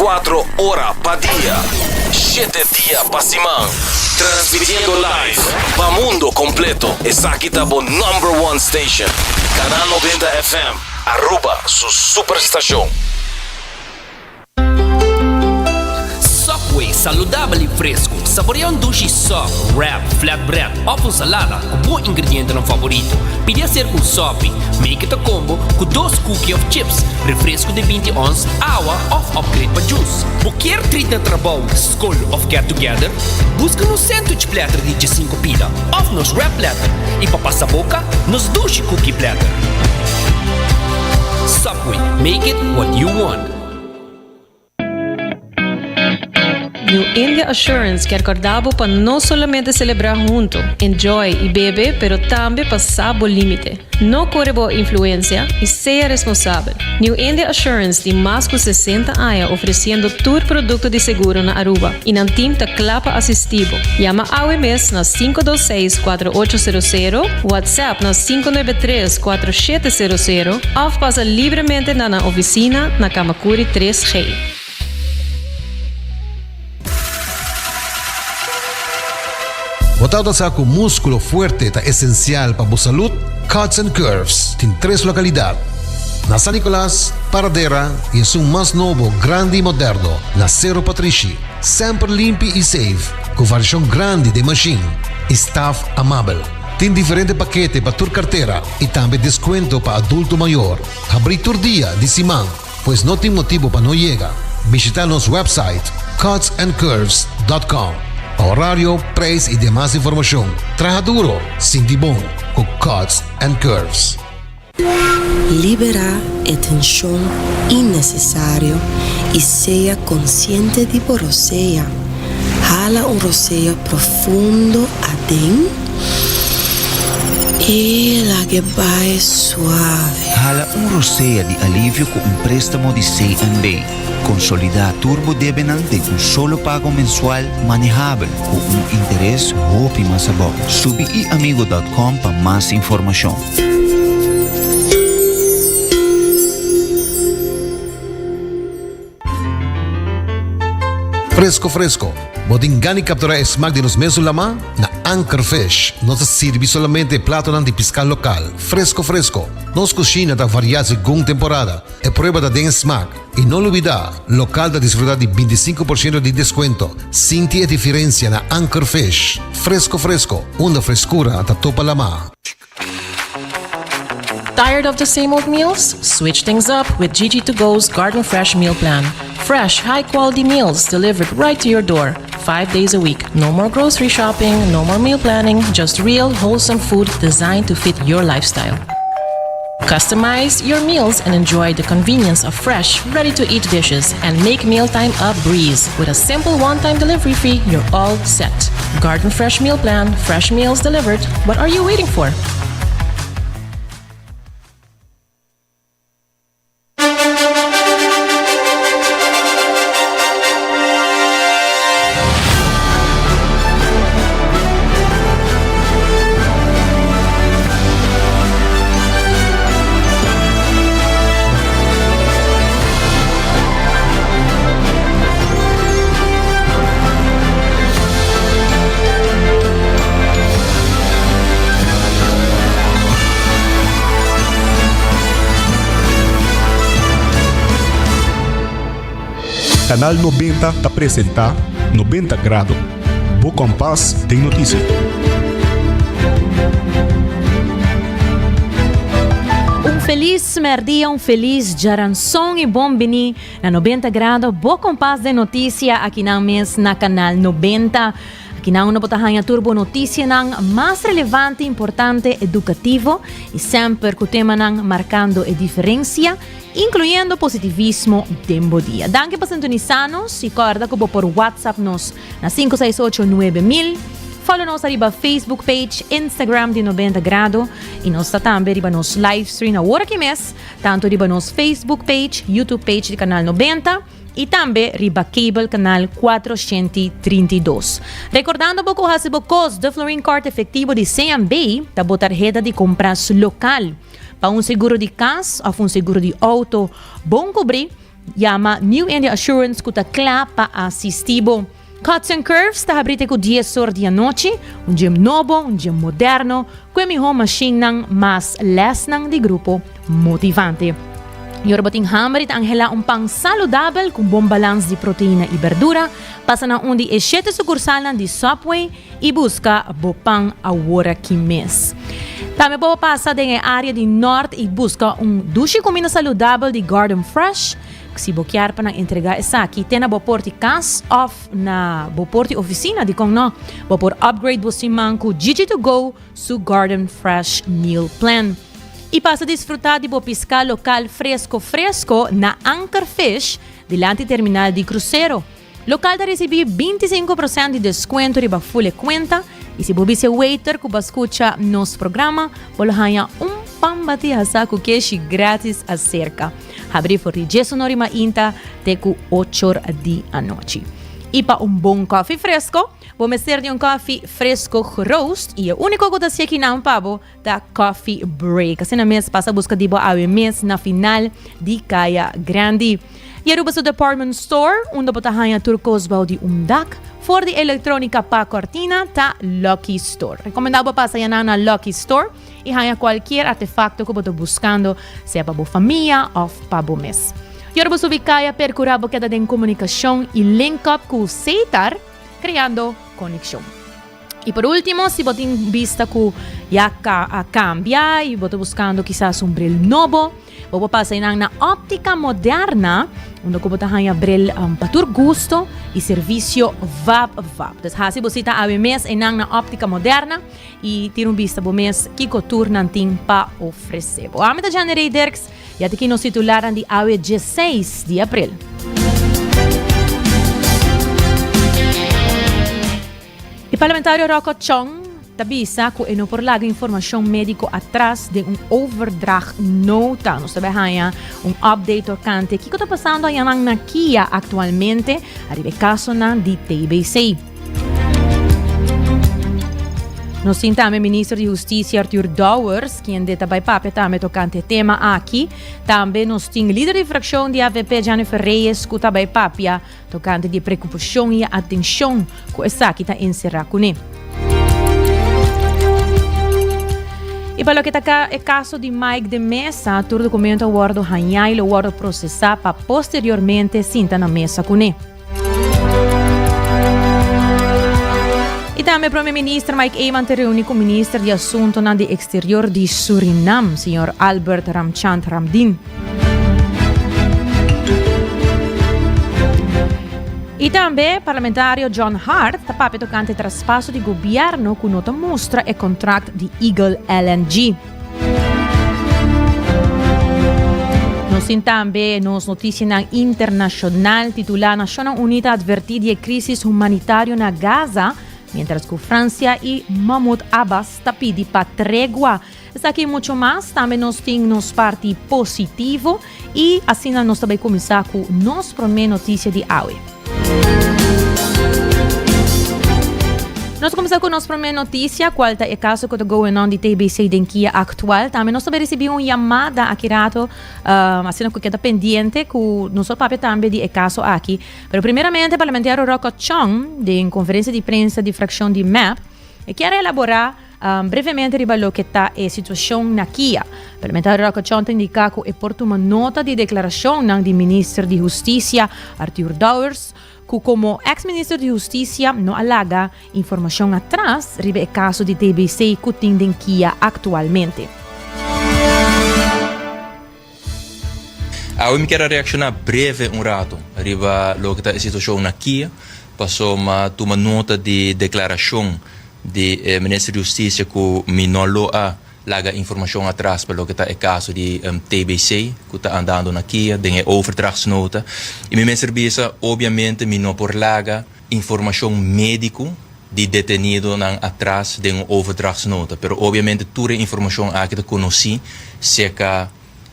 24 ora pa dia, shete dia pa siman. Transmitiendo live pa mundo completo. Esaki ta bo number one station. Canal 90 FM, Aruba su superstacion. Subway, saludabel y fresco. Saborea un dushi sub, wrap, flatbread of un salada cu bo ingredientenan favorito. Pidi hacer un sopi, make it a combo cu dos cookie of chips, refresco di binti ons, awa of upgrade pa juice. Bo kier treat na trabou, scol of get together? Busca nos sandwich platter di diesinco pida of nos wrap platter y pa pasa boca, nos dushi cookie platter. Subway, make it what you want. New India Assurance kier corda bo pa no solamente celebra hunto, enjoy y bebe pero tambe pa sa bo limite. No core bo influencia y sea responsabel. New India Assurance tin mas cu 60 aña ofreciendo tur producto di seguro na Aruba y nan team ta cla pa asisti bo. Yama awe mes na 526 4800, WhatsApp na 593 4700 of pasa libremente na nan oficina na Kamakuri 3G. Bo tabata sa ku múskulo fuerte ta esensial pa bo salud? Cuts and Curves tin tres lokalidat, na San Nicolas, Paradera i esun mas nobo, grandi i moderno, na Sero Patrishi. Semper limpi i safe, ku variashon grandi den mashin i staf amabel. Tin diferente pakete pa tur kartera i tambe deskuento pa adulto mayor. Habrí tur dia di siman, pues no tin motibu pa no yega. Bishita nos website cutsandcurves dot com pa horario, prijs i demas informashon. Traha duro, sinti bon ku Cuts and Curves. Liberá e tenshon innesesario i sea konsiente di bo rosea. Hala un rosea profundo aden i lag'e bai suave. Hala un rosea di alivio ku un préstamo di CNB. Konsolidá tur bo debenan den un solo pago mensual manehabel ku un interes hopi mas abou. Subi iamigo dòt kòm pa mas informashon. Fresco fresco, bo tin gana di captura e smaak di nos mesun lama? Na Anchor Fish nos ta sirbi solamente e platonan di pisca local, fresco fresco. Nos cushina ta varia segun temporada, e prueba ta den e smaak. Y no lubida, local ta disfruta di binticinco por ciento di descuento. Sinti e diferencia na Anchor Fish. Fresco fresco, unda frescura ta topa lama. Tired of the same old meals? Switch things up with Gigi to Go's Garden Fresh Meal Plan. Fresh, high quality meals delivered right to your door, five days a week. No more grocery shopping, no more meal planning, just real, wholesome food designed to fit your lifestyle. Customize your meals and enjoy the convenience of fresh, ready to eat dishes and make mealtime a breeze. With a simple one time delivery fee, you're all set. Garden Fresh Meal Plan, fresh meals delivered. What are you waiting for? Canal 90 ta presenta 90 Grado, bo kompas den notisia. Un felis merdia, un felis djaranson y bon bini na 90 Grado, bo kompas den notisia akinan mes na Canal 90. Akinan unda bo ta haña tur bo notisianan mas relevante, importante, edukativo y semper ku temanan markando e diferensia, inkluyendo positivismo den bo dia. Danki pa sintonisa nos y kòrda ku bo por WhatsApp nos na 568 9000. Follow nos ariba Facebook page, Instagram di 90 Grado y nos ta tambe riba nos live stream awor aki mes, tanto riba nos Facebook page, YouTube page di Canal 90 y tambe riba cable canal 432. Recordando bo cu haci bo cos, de Florin Card efectivo di CMB ta bo tarheta di compras local. Pa un seguro di cas of un seguro di auto bon cubri. Yama New India Assurance ku ta kla pa asisti bo. Cuts and Curves ta habri te ku dies or di anochi, un gym nobo, un gym moderno, ku e mihó mashinnan mas lèsnan di grupo motivante. I ora bo tin hamber i ta anhelá un pan saludabel ku un bon balans di proteina i berdura, pasa na un di e shete sukursalnan di Subway i buska bo pan aworaki mes. Tambe bo por pasa den e área di nòrt i buska un dushi kuminda saludabel di Garden Fresh. Si bo kier pa nan entregá esaki te na bo por di kas òf na bo por di ofisina, dikon nò? Bo por upgrade bo siman ku Gigi To Go su Garden Fresh Meal Plan. I pasa disfrutá di bo piská lokal fresko fresko na Anchor Fish dilanti terminal di krusero. Lokal ta risibí 25% di deskuento riba ful e kuenta i si bo bisa e waiter ku bo a skucha nos programa, bo lo haña un pan batí hasá ku keshi grátis aserka. Habrí for di diesunor di mainta te ku ochor di anochi. I pa un bon kòfi fresko, bo mester di un kòfi fresko geroost i e úniko ku ta hasi akinan pa bo Ta Coffee Break. Asina mes pasa busca di bo awe mes na final di Caya Grandi. Y Aruba su department store, unda bo ta haña tur cos bou di un dak, for di electronica pa cortina, ta Lucky Store. Recomenda bo pasa yanan na Lucky Store y haña cualkier artefacto cu bo ta buscando, sea pa bo famia of pa bo mes. Y ora bo subi caya, percura bo keda den comunicacion y link up cu Setar, creando conexion. Y por ultimo, si bo tin bista cu ya a cambia y bo ta buscando kisas un bril nobo, bo por pasa einan na Optica Moderna, unda cu bo ta haya bril pa tur gusto y servicio vap vap. Dus haci bo cita awe mes einan na Optica Moderna y tira un bista bo mes kico tur nan tin pa ofrece bo. Ami ta Janny Dirks y atiki nos titularnan di awe dieseis di april. E parlamentario Rocco Chong ta bisa ku e no por laga informashon médiko atras den un overdrachtnota. Nos ta bai haña un update tokante kiko ta pasando ayanan na kia aktualmente ariba e kasonan di TBC. Nos tin tambe minister di Hustisia Arthur Dowers, kende ta bai papia tambe tokante e tema aki. Tambe nos tin lider di frakshon di avp Jennifer Reyes ku ta bai papia Tokante di e preokupashon i e atenshon ku esaki ta enserá kuné. I pa loke ta e kaso di Mike de Meza, tur dokumento a wòrdu hañá i lo wòrdu prosesá pa posteriormente sinta na mesa kuné. I tambe Prome Minister Mike Eman ta reuni ku Minister di Asuntonan di Eksterior di Surinam, señor Albert Ramchand Ramdin. I tambe parlamentario John Hart ta papia tokante traspaso di gobièrnu ku no ta mustra e kontrakt di Eagle LNG. Nos tin tambe nos notisianan internashonal titulá Nashonnan Uní ta atvertí di e krísis humanitario na Gaza, miéntras ku Fransia i Mahmoud Abbas ta pidi pa tregua. Esaki y mucho mas, tambe nos tin nos parti positivo y asina nos ta bay cuminsa cu nos prome noticia di awe. Nos ta cuminsa cu nos prome noticia, cual ta e caso cu ta going on di TBC den kia actual. Tambe nos ta bay ricibi un yamada aki rato, asina cu keda pendiente cu nos lo papia tambe di e caso aki. Pero primeramente Parlamentario Rocco Chong den conferencia di prensa di fraccion di mep e kier elabora Brevemente riba loke ta e situashon na kia. Parlamentario Rocco Chong ta indiká ku e por tuma nota di deklarashonnan di Minister di Hustisia Arthur Dowers ku komo eks Minister di Hustisia no a laga informashon atras riba e kaso di TBC ku tin den kia aktualmente. Awe mi kier a reakshoná breve un rato riba loke ta e situashon na kia pasobra tuma nota di deklarashon di e Minister di Hustisia ku mi no lo a laga informashon atras pa loke ta e kaso di TBC ku ta andando na kia den e overdrachtsnota. I mi mester bisa obiamente mi no por laga informashon médiko di detenidonan atras den un overdrachtsnota, pero obiamente tur e informashon aki ta konosí serka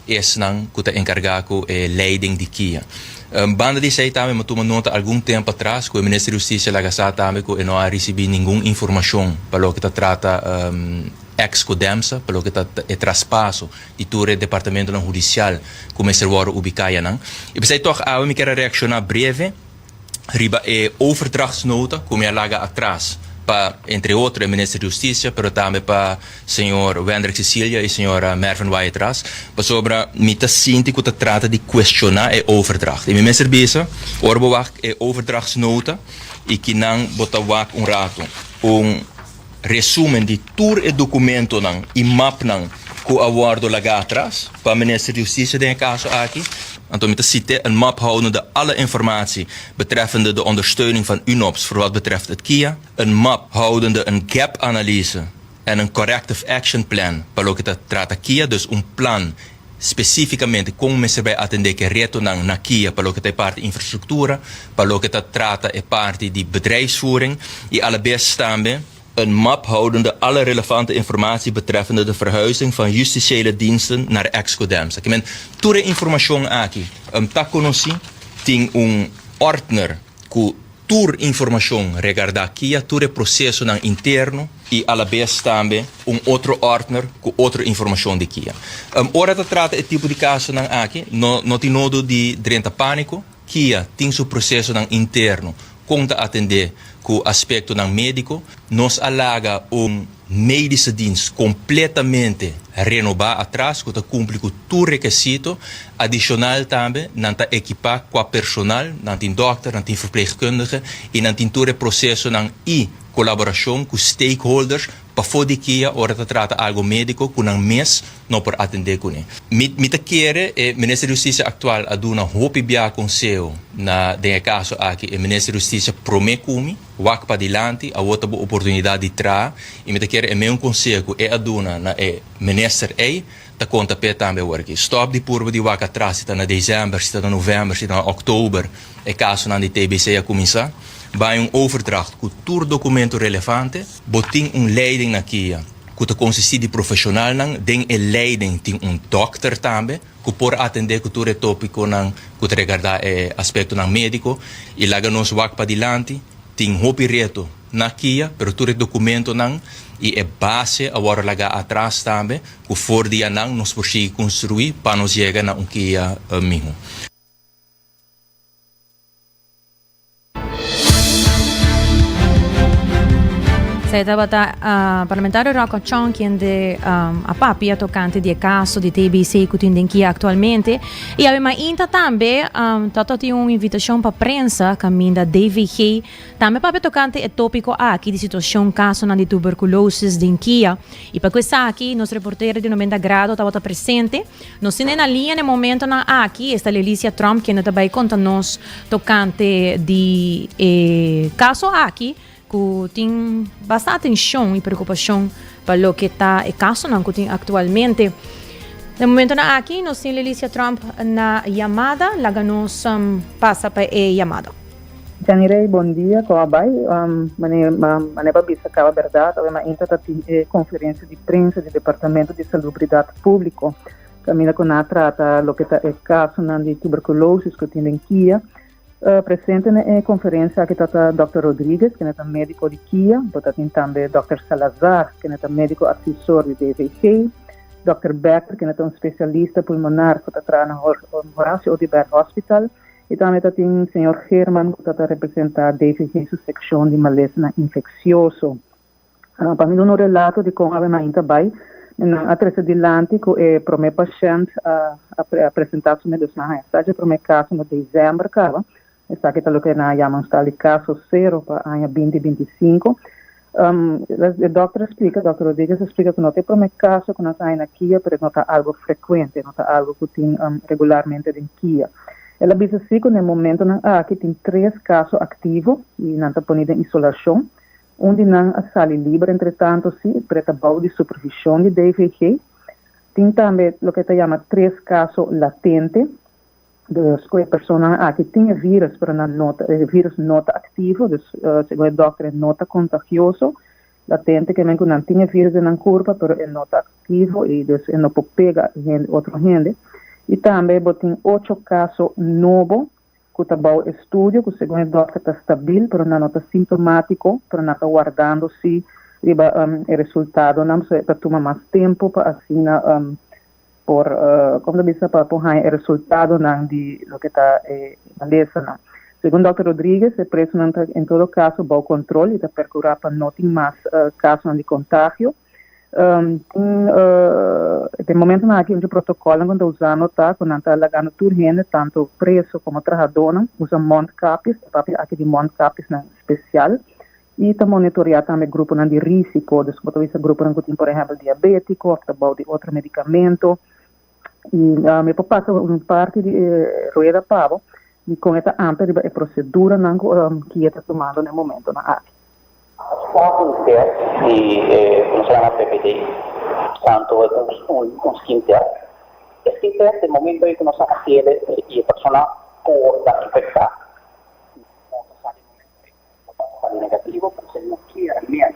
esnan ku ta enkargá ku e leiding di kia. Banda di esei tambe mi a tuma nota algun tempu atras ku e Minister di Hustisia laga sa tambe ku e no a risibí ningun informashon pa loke ta trata. ex Codemsa pa loke ta e traspaso di tur e departamentonan hudisial ku mester wòrdu ubiká ayanan. I p'esei tòg awe mi kier a reakshoná breve riba e overdrachtsnota ku mi a laga atras pa entre otro e minister di Hustisia pero tambe pa señor Wendrick Cecilia i señora Mervin Wyatt-Ras pasobra mi ta sinti ku ta trata di kuestioná e overdracht. I mi mester bisa ora bo wak e overdrachtsnota i kinan bo ta wak un ratu un Resumen di tur e dokumentonan i mapnan ku a wòrdu lagá atras pa Minister di Hustisia den e kaso aki. Anto mi ta sit'é, Een map houdende alle informatie betreffende de ondersteuning van UNOPS voor wat betreft het KIA. Een map houdende een gap-analyse en een corrective action plan pa loke ta trata KIA, dus un plan spesífikamente kon mester bai atendé ku e retonan na KIA pa loke ta e parti infrastruktura, pa loke ta trata e parti di bedrijfsvoering i alabes tambe een map houdende alle relevante informatie betreffende de verhuizing van justitiële diensten naar ex-Codemsa. Ke men tur e informashon aki ta konosí, tin un ordner ku Tur informashon regardá kia tur e prosesonan interno i alabes tambe un otro ordner ku otro informashon di kia. Ora ta trata e tipo di kasonan aki no no tin nodo di drenta pániko. Kia tin su prosesonan interno kon ta atendé ku aspektonan médiko. Nos a laga un medische dienst kompletamente renobá atras ku ta kumpli ku tur rekesito. Adishonal tambe nan ta ekipá kua personal, nan tin dòkter, nan tin verpleegkundige i nan tin tur e prosesonan i kolaborashon ku stakeholders pafó di kia ora ta trata algu médiko ku nan mes no por atendé kuné. Mi mi ta kere e Minister di Hustisia aktual a duna hopi bia konseho na den e kaso aki e Minister di Hustisia promé ku mi. Wak padilanti, awor ta bo oportunidat di traha i mi ta kere e meun konseho ku e a duna na e minister ei ta konta p'e tambe awor aki. Stòp di purba di wak atras si ta na desèmber, si ta na novèmber, si ta na òktober e kasonan di TBC a kuminsá. Bai un overdracht ku tur dokumento relevante. Bo tin un leiding na kia ku ta konsistí di profeshonalnan. Den e leiding tin un dòkter tambe. ku por atendé ku tur e tópikonan ku ta regardá e aspektonan médiko i laga nos wak padilanti. Tin hopi reto na kia, pero tur e dokumentonan i e base a wòrdu lagá atras tambe ku for di anan nos por sigui konstruí pa nos yega na un kia mihó. Esei tabata parlamentario Rocco Chong kende a papia tocante di e caso di TBC cu tin den kia actualmente. Y awe mainta tambe ta tin un invitacion pa prensa caminda DVG tambe papia tocante e topico aki di situacion casonan di tuberculosis den kia. Y pa cu esaki nos reportero di 90 Grado tabata presente. Nos tin na liña na e momentonan aki esta Lelicia Tromp kende ta bai konta nos tokante di e kaso aki ku tin basta atenshon i preokupashon pa loke ta e kasonan ku tin aktualmente. Na e momentonan aki nos tin Lelicia Tromp na yamada, laga nos pasa pa e yamada. Jani Rey, bon dia, kon a bai? Mane mane pa bisa kaba bèrdat, awe mainta ta tin e konferensia di prensa di Departamento di Salubridat Públiko, kaminda ku nan a trata loke ta e kasonan di tuberkulosis ku tin den Kia. Presente na e konferensia aki ta ta dòkter Rodriguez, kende ta médiko di Kia, bo ta tin tambe dòkter Salazar, kende ta médiko asesor di DVG, dòkter Becker, kende ta un spesialista pulmonar ku ta traha na Horacio Oduber Hospital, I tambe ta tin señor Geerman ku ta ta representá DVG su sekshon di malesanan infeksioso. Pa mi duna un relato di kon awe mainta bai, nan a trese dilanti ku e promé pashènt a a presentá su mes, dus nan haña sa dje promé kaso na desèmber kaba. Esaki ta loke nan a yama un stal di kaso sero pa aña binti 25. E dòkter a splika, dòkter Rodriguez a splika ku no ta e promé kaso ku nos a haña na kia, pero e no ta algu frekuente, no ta algu ku tin regularmente den kia. El a bisa sí ku na e momentonan aki tin tres kaso aktivo i nan ta poni den isolashon. Un di nan a sali liber entretanto sí, pero e ta bou di supervishon di DVG. Tin tambe loke ta yama tres kaso latente. Dus ku e personanan aki tin e vírus pero nan no ta e vírus no ta aktivo, dus segun e dòkter e no ta kontagioso. Latente ke men ku nan tin e vírus den nan kurpa pero e no ta aktivo i dus e no por pega hende otro hende. I tambe bo tin ocho kaso nobo ku ta bou estudio ku segun e dòkter ta stabil pero nan no ta sintomátiko pero nan ta wardando si. riba e resultadonan so e ta tuma mas tempo pa asina por como ta bisa pa por haña e resultadonan di loke ta e malesanan. Segun Dòkter Rodriguez e presonan ta en todo caso bou control y ta percura pa no tin mas casonan di contagio. Tin den momentonan aki un di protocolnan cu nan ta usando ta cu nan ta lagando tur hende tanto preso como trahadornan usa mondkapjes, ta papia aki di mondkapjesnan special y ta monitorea tambe gruponan di risico, dus como ta bisa gruponan cu tin por ehempel diabetico of ta bou di otro medicamento y mi por pasa un parti di e rueda pa bo di con e ta amplia riba e proceduranan cu kia ta tumando na e momentonan aki. Haci un test di e cu nos ta yama PPD, tanto un skin test. E skin test e momento ei cu nos a haciel y e persona por ta infecta, no ta sali momento ei, no ta sali negativo, pero si no kier men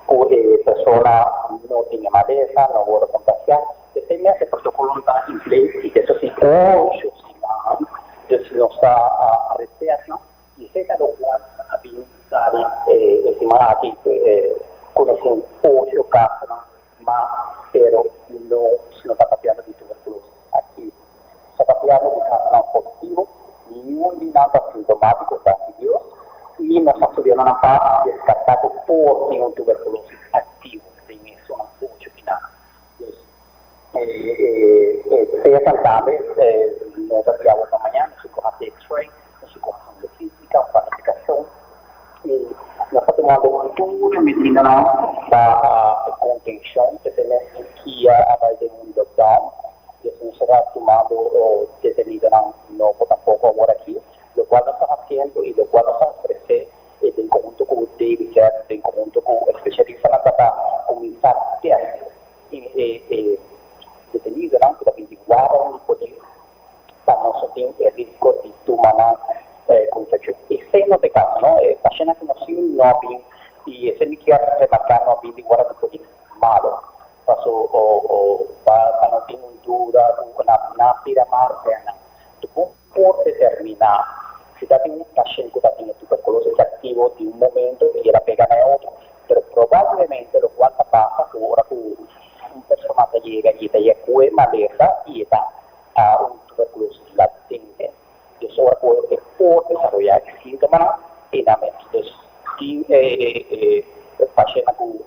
cu e persona no tin e malesa, no worde contagia, esey mes e protocolo ta in place y eso si ocho siman, dus nos ta retest nan. I esei ta lokual a bin sali e siman aki ku nos tin ocho kasonan mas, pero nos no ta papiando di tuberkulosis aktivo. Nos ta papiando di kasonan positivo, niun di nan ta sintomatiko, danki Dios, i nos ta studiando nan pa deskartá ku por tin un tuberkulosis aktivo den esunnan ocho kinan. Dus e pesan tambe no ta di awe pa mañana, nos tin ku hasi x-ray, nos tin ku hasi un logística, un planificacion y nos ta tumando tur e medidanan pa e contencion, especialmente kia a bay den un lockdown, dus nos ta tumando detenidonan nobo tampoco awor aki, locual nos ta haciendo y locual nos ta ofrece den conhunto cu David Jack, den conhunto cu especialistanan ta pa cuminsa test e detenidonan cu ta bin di warda di polis pa nos no tin e risco di tuma nan cu infeccion. Esey no ta e caso, no. E pashentnan cu nos tin no a bin, y esey mi kier remarca, no a bin di warda di polis malo, paso o pa no tin un duda cu nan a bira malo nan. Por determiná si ta tin un pashent ku ta tin e tuberkulosis aktivo di un momento i el a pega na e otro, pero probablemente lokual ta pasa ku ora ku un persona ta yega i e ta yega ku e malesa i e ta un tuberkulosis latente, dus ora ku e por desaroyá e síntomanan e na mes. Dus tin e pashentnan ku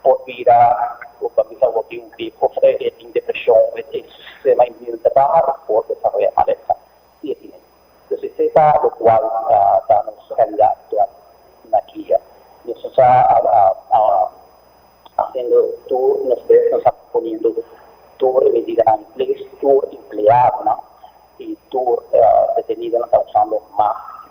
por bira ku ta bisa bo tin un grip of e tin depresion e sistema inmune ta baha e por desaroya malesa si e tine. Dus esei ta locual ta nos realidad actual na kia. Nos ta haciendo tur nos best, nos ta poniendo tur e medidanan in place, tur empleadonan y tur detenidonan ta usando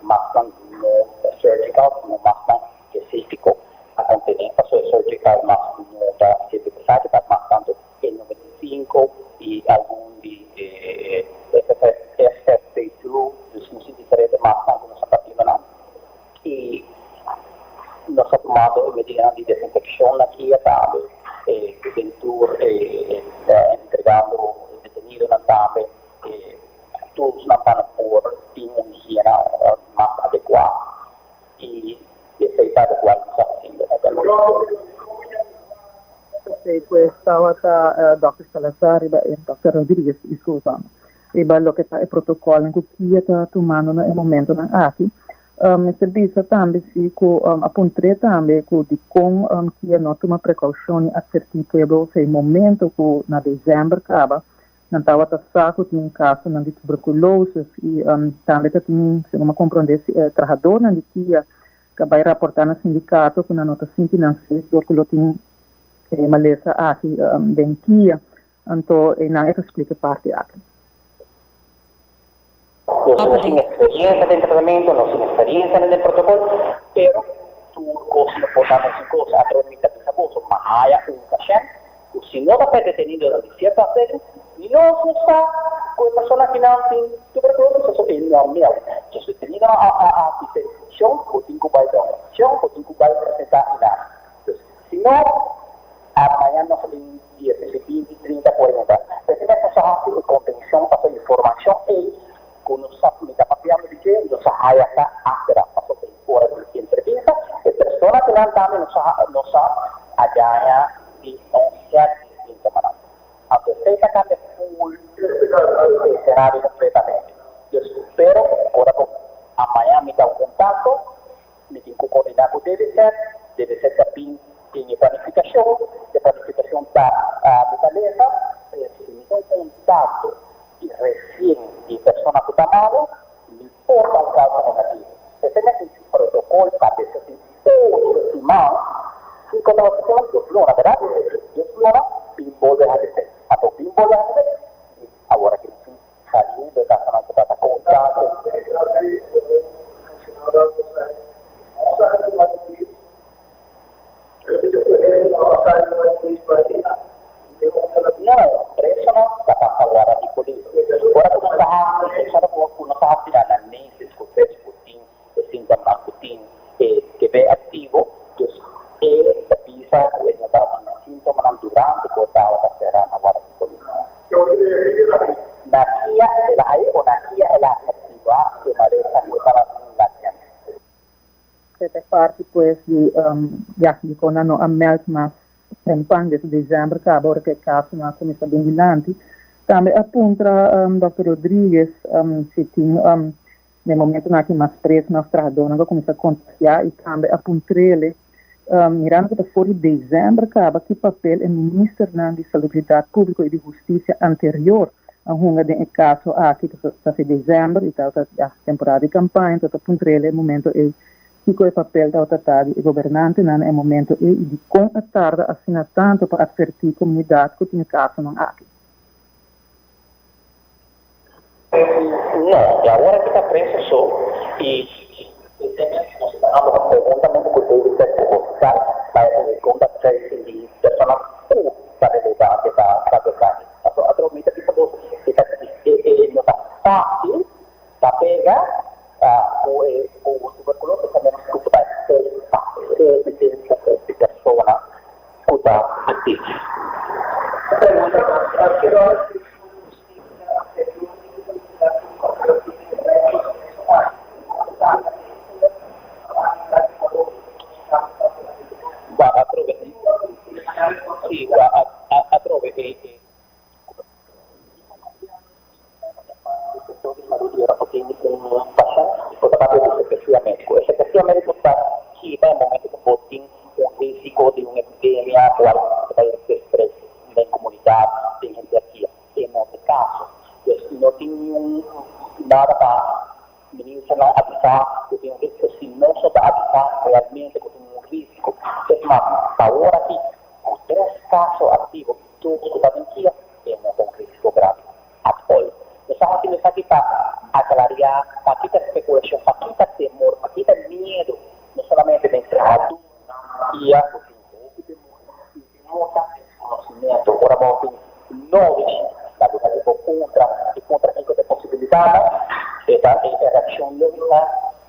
masknan no surgical sino masknan Specifico a contené pasobra e surgical mas no ta sirbi pa esaki, ta mas tanto N95 y algun di e FFP2, dus nos tin diferente masnan cu nos a partiendo nan y nos a tumando e medidanan di desinfeccion na kia tambe den tur e entregando e detenidonan tambe e toolsnan pa nan por tin un higiena mas adecua. I esei ta lokual nos ta hasiendo aktualmente. Esei pues tabata Dòkter Salazar riba e Dòkter Rodriguez, disculpa, riba loke ta e protocolnan cu kia ta tumando na e momentonan aki. Mester bisa tambe si cu a puntr'é tambe cu dicon kia no a tuma precaucion ni adverti pueblo osea e momento cu na december caba Nan tabata sa ku tin kasonan di tuberkulosis i tambe ta tin, segun mi a komprondé, trahadónan di kia ku a bai raportá na sindikato ku nan no ta sinti nan safe dor ku lo tin e malesa aki den kia. Anto einan e ta splika e parti aki. Nos no tin experiencia den tratamiento, no tin experiencia den protocol, pero tur cos no por ta mesun cos. Atro mi ta bisa boso, ma haya un pashent cu si no ta ser deteni durante cierto asedio, nos no sa cu e persona akinan tin tuberculosis pasobra e no a meld. Entonces detenido a a bisa shon bo tin cu bay dokter, shon bo tin cu bay presenta y nada. Entonces si no mañana nos ta bin dies, binti, 30, 40. P'esei nos a hasi e kontenshon pasobra informashon ei ku nos sa mi ta papiando di dje, nos a haya sa achteraf. Pasobra ora di entrevista e persona kinan tambe nos a nos a resien di persona ku ta malu, ni por ta un kaso negativo. Esei ta e protokol pa despues di ocho siman, kiko ta ocho siman? Dos luna, bèrdat? Dos luna bin bolbe hasi tèst. Anto bin bolbe hasi tèst i awor aki nos tin saliendo e kasonan ku ta ta kontakto. No, presonan ta pasa wara di polis. Ora ku nos ta hasi, persona ku nos ta hasi analisis ku fecha ku tin e sintomanan ku tin e TB aktivo, dus e ta bisa ku e no tabatin sintomanan durante ku e tabata sera na wara di polis. Na kia el a haye o na kia el a aktiva e malesa ku e tabatin latente? E ta parti pues di ya di con nan no a meld mas trempan desde december caba ora cu e casonan a cuminsa bin dilanti. Tambe a puntra Dòkter Rodriguez si tin den momentonan aki mas presonan of trahadornan cu a cuminsa contagia y tambe a puntrele mirando cu ta for di december caba ki papel e ministernan di Salubridad Publico y di Husticia anterior a hunga den e caso aki pasobra ta si december y tabata ya temporada di campaña enton ta puntrele e momento ey kico e papel tabata ta di e gobernantenan na e momento ey y dicon a tarda asina tanto pa adverti comunidad cu tin e casonan aki. No, e awor aki ta preso so y e tema nos ta trahando conhuntamente cu David Tech cu hospital pa e contact tracing di persona cu ta relevante pa pa esaki. Paso otro mi ta bisa bo e ta e e no ta facil pa pega cu e cu tuberculosis a menos cu bo ta expose pa hopi tempo hopi persona cu ta activo. Wa atrobe si wa atrobe e e Sector di salud y ora bo tin un pashent bo ta papia di secrecia medico. E secrecia medico ta kita e momento cu bo tin un risico di un epidemia o algo cu ta bay destres den comunidad den henter dia. E no ta e caso. Dus no tin niun nada pa ministernan avisa cu tin un risico si nos no ta avisa realmente cu tin un risico. Es mas, pa awor aki cu tres caso activo y dos cu ta den kia, e no ta un risico grave at all. Nos a haci esaki pa aclaria, pa kita speculacion, pa kita temor, pa kita miedo, no solamente den trahadornan kia cu tin hopi temor y no ta desconocimiento. Ora bo tin knowledge na lugar di bo puntra y puntra kico ta e posibilidadnan, e ta e reaccion logica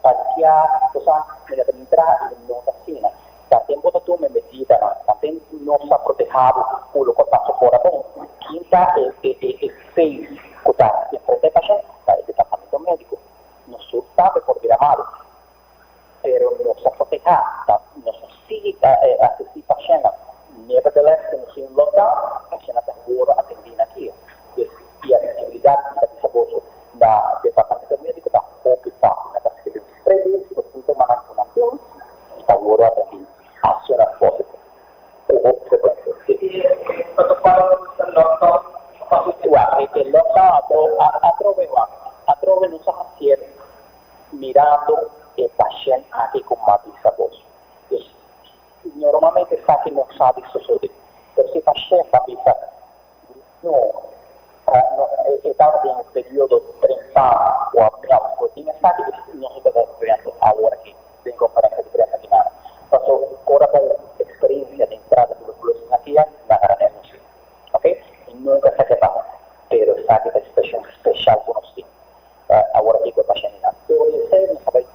panikia, cosa mira ta bin tra y no ta asina. Tanten bo ta tuma e medidanan, tanten nos ta proteha bo cu loke a pasa for abou. Kin ta e e face cu ta enfrenta e pashent? Ta e departamento medico. Nos tur tambe por bira malo, pero nos ta proteha, ta nos ta sigui asisti pashentnan. Nevertheless, cu nos tin un lockdown, pashentnan ta worde atendi na kia. Dus e accesibilidad mi ta bisa boso na departamento medico ta hopi facil. Nan ta scribi un spreadlist cu sintomanan cu nan tin y ta worde atendi as soon as possible cu hopi frecuencia. Wak, e lockdown atrobe wak, atrobe nos a hacier mirando e pashent aki cu m'a bisa boso. Dus normalmente esaki no sa di sosode, pero si e pashent a bisa No, no, e tabata den un periodo trempan cu a meld cu tin esaki y nos ta viviendo awor aki den conferencia di prensa di nada. Paso ora bo experiencia den trata tuberculosis na kia, na gara nos si. Ok? Y nunca esaki a pasa. Pero esaki ta e situacion special cu nos tin awor aki cu e pacientenan. Por esey nos ta bay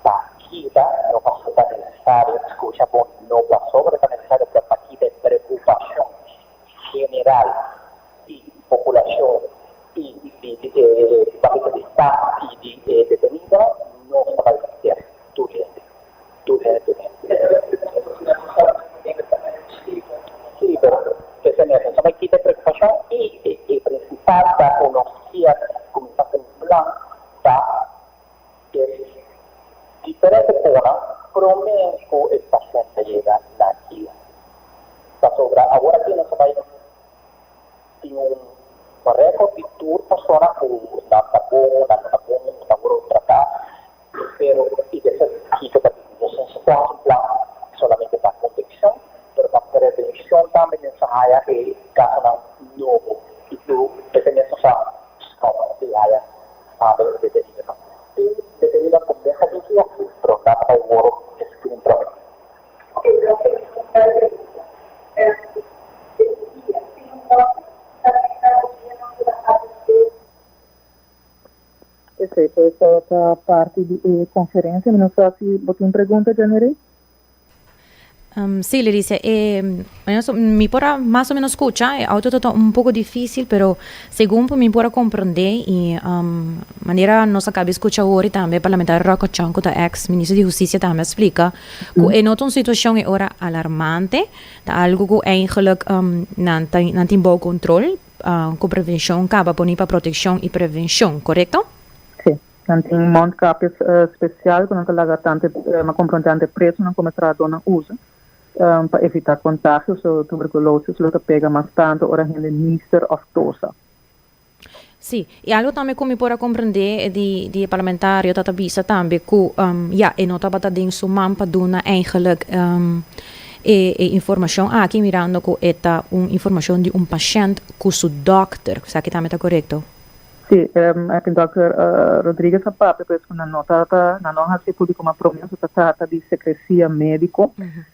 pa kita, no pasobra ta necesario, scucha bon, no pasobra ta necesario, pero pa kita e preocupacion general di populacion y di papia di staff y di e detenidonan no ta bay test tur hende, tur hende, tur hende. Sí, pero esei mes, nos ta bay kita e preocupacion y e principal ta cu nos kier cuminsa cu un plan pa e diferente cona prome cu e pashent ta yega na kia. Pasobra awor aki nos ta bai tin un Record di tur persona ku nan ta bon, nan no ta bon, nan wòrdu tratá, pero i despues kiko ta bini. Nos no ta hasi un plan solamente pa kontekshon, pero pa prevenshon tambe nos a haya e kasonan nobo i ku esei mes nos a stòp di haya tambe e detenidonan. Tin detenidonan ku mes a bin kia, pero nan ta bai wòrdu screen promé. Esei pues tabata parti di e conferencia. Mi no sa si bo tin pregunta, Janery? Sí, Leticia, e, mi por a mas o menos scucha, e auto ta un poco dificil, pero segun por mi por a comprende y manera nos a caba scucha awor y tambe parlamentario Rocco Chong cu ta ex ministro di Husticia tambe a splica cu e no ta un situacion e ora alarmante, ta algo cu eigenlijk nan ta nan tin bou control cu prevencion caba poni pa proteccion y prevencion, corecto? Sí. Nan tin mondkapjes spesial ku nan ta laga tantu e komprontante presonan komo e trahadónan usa pa evitá kontagio. So tuberkulosis lo ta pega mas tantu ora hende nister òf tosa. Sí, i algu tambe ku mi por a komprendé di di e parlamentario ta ta bisa tambe ku ya e no tabata den su man pa duna eigenlijk e e informashon aki mirando ku e ta un informashon di un pashènt ku su dòkter. Esaki tambe ta korekto? Sí, e dòkter Rodriguez a papia pues ku nan no ta ta nan no a hasi públiko mas promé pasobra ta trata di sekresia médiko,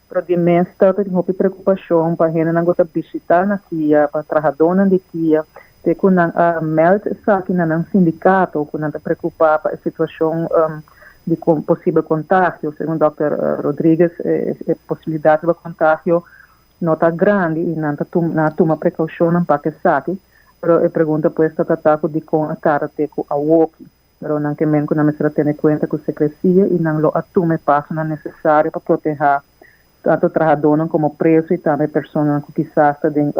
pero di mes ta tin hopi preokupashon pa hendenan ku ta bishitá na kia, pa trahadónan di kia, te ku nan a mèld esaki na nan sindikato ku nan ta preokupá pa e situashon di posibel kontagio. Segun dòkter Rodriguez e posibilidat riba kontagio no ta grandi i nan ta nan a tuma prekoushonnan pa esaki, pero e pregunta pues ta trata ku dikon a tarda te ku awoki. Pero nan ke men ku nan mester a tene kuenta ku sekresia i nan lo a tuma e pasonan nesesario pa protehá tantu trahadónan komo preso i tambe personanan ku kisas ta den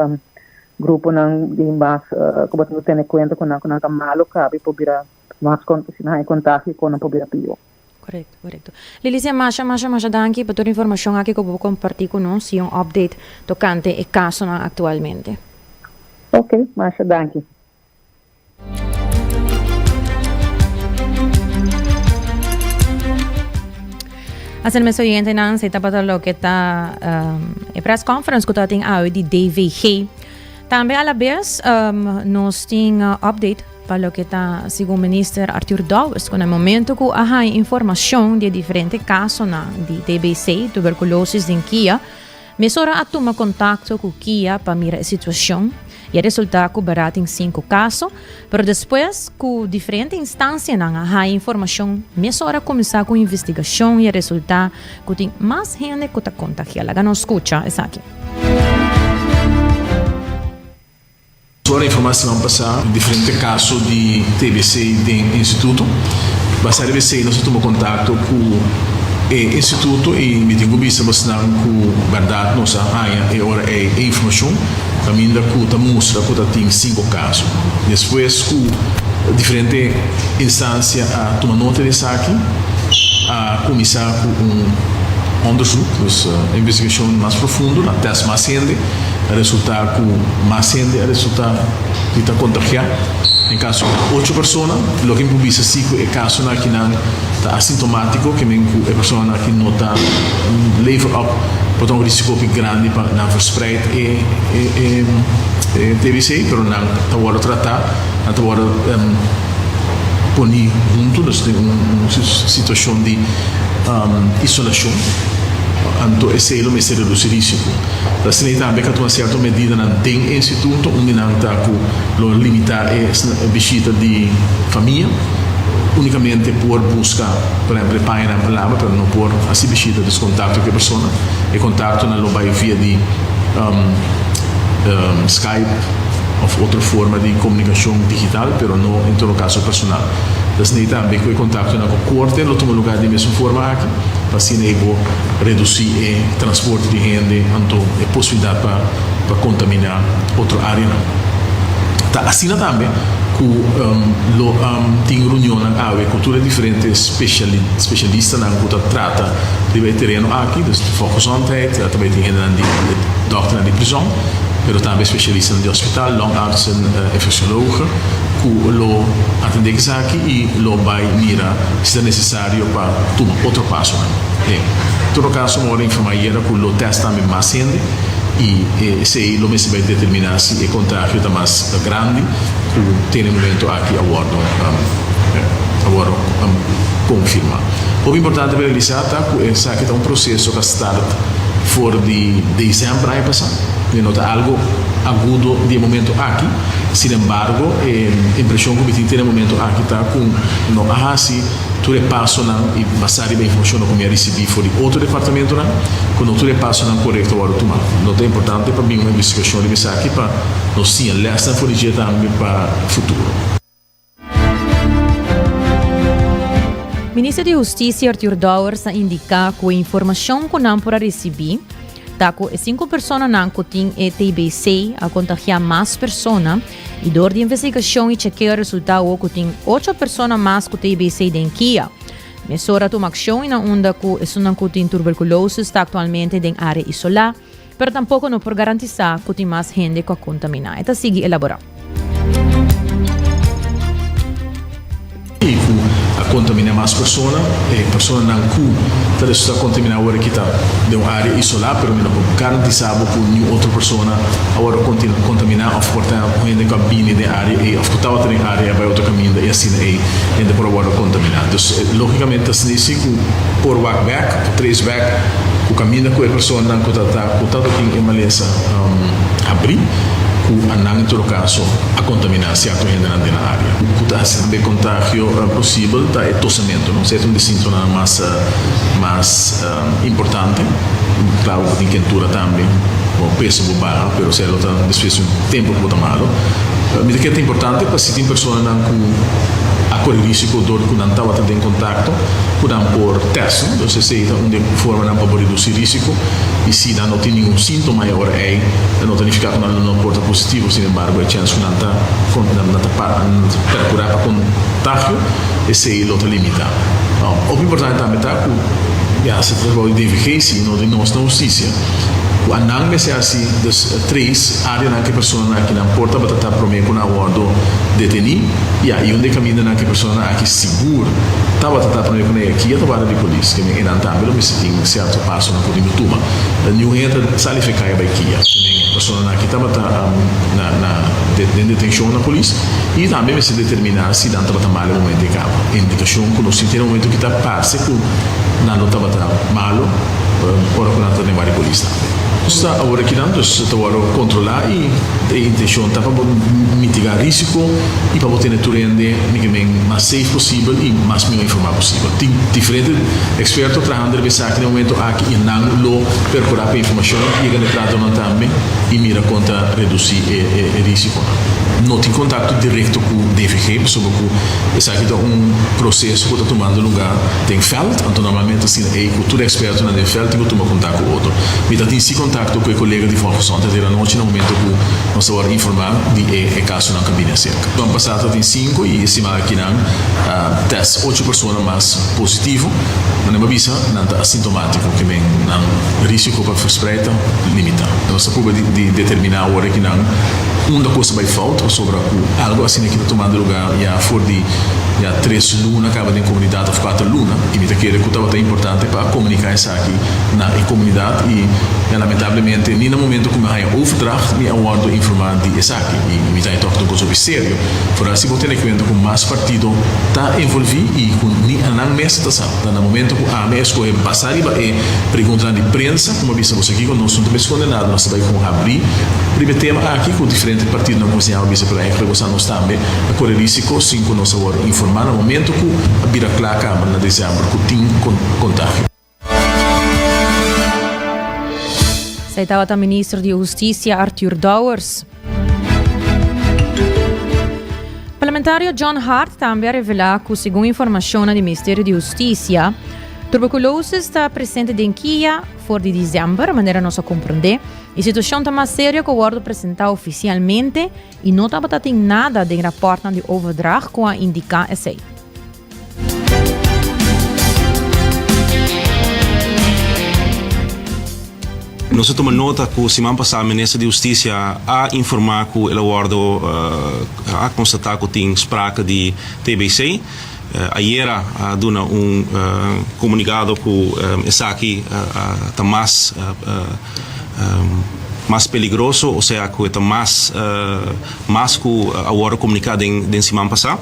gruponan di mas ku bo tin ku tene kuenta ku nan ku nan ta malu kabi por bira mas si nan haña kontagio kon nan por bira pió. Correcto, correcto. Lilicia, masha, masha, masha danki pa tur informacion aki cu bo comparti cu nos y un update tocante e casonan actualmente. Ok, masha danki. Asina mes oyentenan, si tabata loke ta um, e press conference cu tabatin awe di DVG. Tambe a la bes um, nos tin uh, update Pa loke ta segun Minister Arthur Dowers ku na momento ku a haña informashon di e diferente kasonan di TBC, tuberkulosis, den Kia, mesora a tuma kontakto ku Kia pa mira e situashon i a resultá ku bèrdat tin sinku kaso, pero despues ku diferente instansianan a haña informashon mesora a kuminsá ku investigashon i a resultá ku tin mas hende ku ta kontagiá. Laga nos skucha esaki. Ora informá siman pasá diferente kaso di TBC den instituto. Basá riba esei nos a tuma kontakto ku e instituto i mi tin ku bisa bosnan ku bèrdat nos a haña e ora ei e informashon kaminda ku ta mustra ku ta tin sinku kaso. Despues ku diferente instansia a tuma nota di esaki a kuminsá ku un onderzoek, dus investigashon mas profundo, na tèst mas hende. A resultá ku mas hende a resultá di ta kontagiá. Den kaso ku ocho persona, loke mi por bisa si ku e kasonan akinan ta asintomátiko, ke men ku e personanan aki no ta lever op por ta un risiko hopi grandi pa nan verspreid e e TBC, pero nan ta wòrdu tratá, nan ta wòrdu poni huntu, dus den un situashon di isolashon, anto esei lo mester redusi risiko. Ta asina i tambe ka tuma sierto medidanan den e instituto, un di nan ta ku lo limitá e bishita di famia, únikamente por buska por ehèmpel e pañanan pa laba, pero no por hasi bishita, dus kontakto ku e persona. E kontaktonan lo bai via di Skype òf otro forma di komunikashon digital, pero no en todo kaso personal. Ta asina i tambe ku e kontaktonan ku korte lo tuma lugá di e mesun forma aki, pa asina ei bo redusí e transporte di hende anto e posibilidat pa pa kontaminá otro áreanan. Ta asina tambe ku lo tin reunionnan awe ku tur e diferente spesialistanan ku ta trata riba e tereno aki, dus volksgezondheid, ta bai tin hendenan di dòkternan di prizòn. pero tambe spesialistanan di hospital, longartsen, infectiologen, ku lo atendé ku esaki i lo bai mira si ta nesesario pa tuma otro pasonan. En todo kaso mi wòrdu informá ayera ku lo tèst tambe mas hende i esei lo mester bai determiná si e kontagio ta mas grandi ku te na e momento aki a wòrdu a wòrdu konfirmá. Hopi importante pa realisá ta ku esaki ta un proseso ku a start for di desèmber aña pasá, e no ta algu agudo di e momento aki. Sin embargo, e impreshon ku mi tin te na e momento aki ta ku no a hasi tur e pasonan i basá riba e informashonnan ku mi a risibí for di otro departamentonan, ku no tur e pasonan korekto a wòrdu tumá. No ta importante pa bin un investigashon riba esaki pa nos siña lèsnan for di dje tambe pa futuro. Minister di Hustisia Arthur Dowers a indiká ku e informashon ku nan por a risibí ta ku e sinku personanan ku tin e TBC a kontagiá mas persona i dor di investigashon i chekeo a resultá awor ku tin ocho persona mas ku TBC den kia. Mesora a tuma akshon i na unda ku esunnan ku tin turberkulosis ta aktualmente den área isolá. Pero tampoko no por garantisá ku tin mas hende ku a kontaminá. E ta sigui elaborá. I ku a kontaminá mas persona. E personanan ku ta resultá kontaminá awor aki ta den un área isolá, pero mi no por garantisá bo ku niun otro persona a wòrdu kontaminá òf por ta un hende ku a bini den e área ei òf ku tabata den e área ei a bai otro kaminda i asina ei hende por a wòrdu kontaminá. Dus lógikamente ta asina si ku por wak bèk, por trace bèk. Ku kaminda ku e personanan ku ta ta ku tantu tin e malesa habrí ku a nan en todo kaso a kontaminá sierto hendenan den nan área. Ku ta hasi tambe kontagio posibel ta e tosamentu, no? Esei ta un di síntomanan mas mas importante. Klaro ku tin kentura tambe, bo peso bo baha, pero esei lo ta despues di un tempu ku bo ta malo. Mi ta kere ta importante pa si tin personanan ku a kore risiko dor ku nan tabata den kontakto ku nan por tèst, no? Entonces esei ta un di e formanan pa bo reduci risico y si nan no tin ningun sintoma e ora ei no ta nifica cu nan lo no por ta positivo, sin embargo e chens cu nan ta nan ta percura pa contagio esei lo ta limita. Hopi importante tambe ta cu ya se ta trabao di DVG si no di nos na husticia cu a nan mester haci dus tres areanan cu e personanan aki nan por tabata ta prome cu nan a wordo deteni ya y un di e camindanan cu e personanan aki sigur Tabata ta prome ku nan e kia ta warda di polis, ke men enan tambe lo mester tin sierto pasonan ku tin ku tuma. Niun hende ta sali fe kaya bai kia, ke men e personanan aki tabata na na den detenshon na polis i tambe mester determiná si nan tabata mal e momento e kaba. Indikashon ku nos tin te na momento ki ta parse ku nan lo tabata malo ora ku nan ta den warda di polis tambe. Nos ta awor akinan dus ta wòrdu kontrolá i e intenshon ta pa bo mitigá risiko. i pa bo tene tur hende mi mas safe posibel i mas mihó informá posibel. Tin diferente eksperto trahando riba esaki na e momento aki i nan lo perkurá pa e informashon yega na e tratonan tambe i mira kon ta redusí e risikonan. No tin kontakto direkto ku DVG pasobra ku esaki ta un proseso ku ta tumando lugá den vèlt, anto normalmente asina ei ku tur ekspertonan den vèlt tin ku tuma kontakto ku otro. Mi ta tin si kontakto ku e kolega di Volksgezondheid hera nochi na momento ku nos ta wòrdu informá di e kasonan ku a bini aserka. Siman pasá tabatin sinku i e siman akinan a tèst ocho persona mas positivo. Nan a bisa nan ta asintomátiko, ke men nan risiko pa verspreid ta limitá. Nos ta purba di determiná awor akinan unda kos a bai fout pasobra ku algu asina aki ta tumando lugá ya for di ya tres luna kaba den komunidat òf kuater luna i mi ta kere ku tabata importante pa a komuniká esaki na e komunidat i lamentablemente ni na momento ku mi a haña overdracht mi a wòrdu informá di esaki i mi ta haña tòg ta un kos hopi serio. Foral si bo tene kuenta ku mas partido ta envolví i ku ni anan mes ta sa. Ta na momento ku ami a eskohe basá riba e preguntanan di prensa ku mi a bisa boso kiko nos no ta mes kondenado nos ta bai kon habrí riba e tema aki ku diferente partidonan ku a bisa pero eigenlijk boso nos tambe a kore risiko sin ku nos a wòrdu informá na momento ku a bira kla kaba na desèmber ku tin kontagio. Esei tabata minister di Hustisia Arthur Dowers. Parlamentario John Hart tambe a revelá ku segun informashonnan di Ministerio di Hustisia, tuberculosis ta presente den Kia for di december, manera nos a komprondé. E situashon ta mas serio ku a wòrdu presentá ofisialmente i no tabata tin nada den rapòrtnan di overdracht ku a indiká esei. Nos a tuma nota ku siman pasá Minister di Hustisia a informá ku el a wòrdu a konstatá ku tin sprake di TBC. Ayera a duna un komunikado ku esaki ta mas mas peligroso, osea ku e ta mas mas ku a wòrdu komuniká den siman pasá.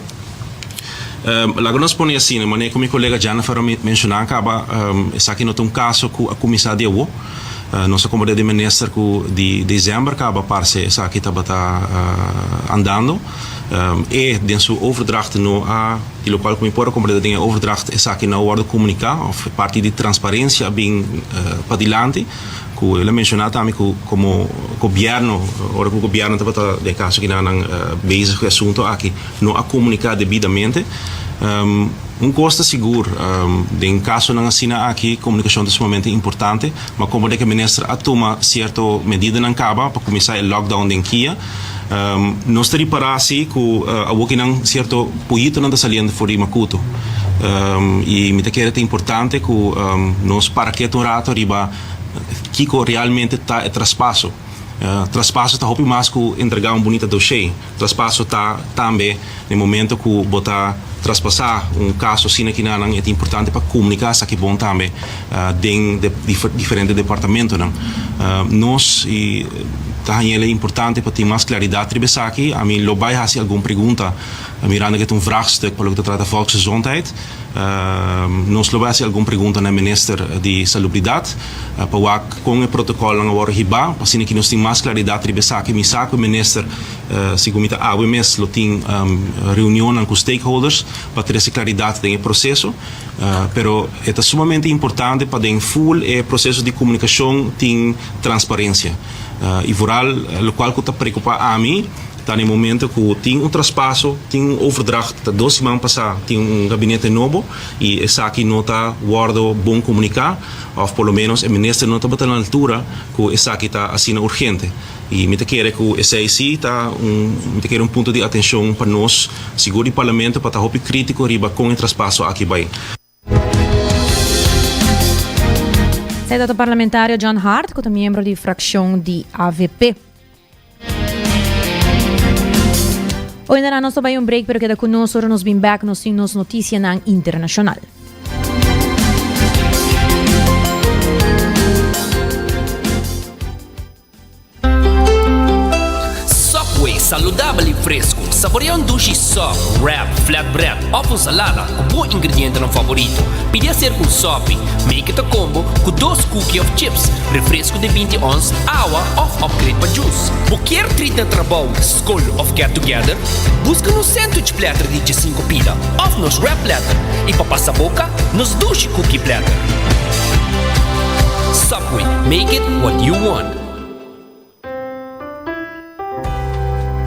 Laga nos pone asina, manera ku mi kolega Jennifer a menshoná kaba, esaki no ta un kaso ku a kuminsá di awo. Nos a komprendé di minister ku di desèmber kaba parse esaki tabata andando. E den su overdracht no a, di lokual ku mi por a komprendé den e overdracht esaki no a wòrdu komuniká òf parti di transparensia a bin padilanti. Ku el a menshoná tambe ku komo gobièrnu, ora ku gobièrnu tabata den e kaso kinan nan bezig ku e asuntu aki, no a komuniká debidamente. Un kos ta sigur, den kasonan asina aki komunikashon ta sumamente importante, ma komo de ku e minister a tuma sierto medidanan kaba pa kuminsá e lockdown den kia, nos ta ripará si ku awokinan sierto puyitonan ta saliendo for di Makuto. I mi ta kere ta importante ku nos para ketu un rato riba kiko realmente ta e traspaso. Traspaso ta hopi mas ku entregá un bunita doshé. Traspaso ta tambe den momento ku bo ta traspasá un kaso asina kinanan e ta importante pa komuniká esaki bon tambe den diferente departamentonan. Nos ta haña el importante pa tin mas klaridat riba esaki. Ami lo bai hasi algun pregunta mirando ku e ta un vraagstuk pa loke ta trata volksgezondheid. Nos lo bai hasi algun pregunta na e minister di Salubridat pa wak kon e protokolnan a wòrdu hibá, pa asina ki nos tin mas klaridat riba esaki. Mi sa ku e minister, segun mi ta awe mes, lo tin reunionnan ku stakeholders pa trese klaridat den e proseso. Pero e ta sumamente importante pa den ful e proseso di komunikashon tin transparensia. I vooral lokual ku ta preokupá ami, Ta na e momento cu tin un traspaso, tin un overdracht, ta dos siman pasa tin un gabinete nobo y esaki no ta wordo bon comunica of por lo menos e minister no tabata na altura cu esaki ta asina urgente. Y mi ta kere cu esey si ta un, mi ta kere un punto di atencion pa nos, sigur di Parlamento, pa ta hopi critico riba con e traspaso aki bay. Esei ta parlamentario John Hart, ku ta miembro di frakshon di avp. Oyendenan nos ta bai un break pero keda ku nos ora nos bin bek nos tin nos notisianan internashonal. Subway, saludabel y fresco. Saborea un dushi sub, wrap, flatbread of un salada cu bo ingredientenan favorito. Pidi hacer cu un sopi. Make it a combo cu dos cookie of chips, refresco di binti ons, awa of upgrade pa juice. Bo kier treat na trabou, scol of get together? Busca nos sandwich platter di djesinco pida of nos wrap platter y pa pasa boca, nos dushi cookie platter. Subway, make it what you want.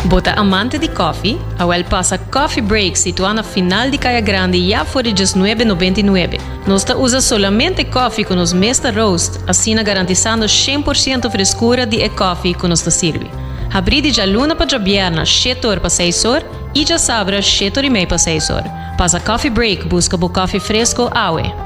Bo ta amante di koffie? Awel pasa Coffee Break situá na final di Kaya Grandi ya for di djesnuebe nobenta i nuebe. Nos ta usa solamente koffie ku nos mes ta roast, asina garantisando 100% freskura di e koffie ku nos ta sirbi. Habrí di djaluna pa djabièrna shete or pa seis or i djasabra shete or i mei pa seis or. Pasa Coffee Break buska bo koffie fresko awe.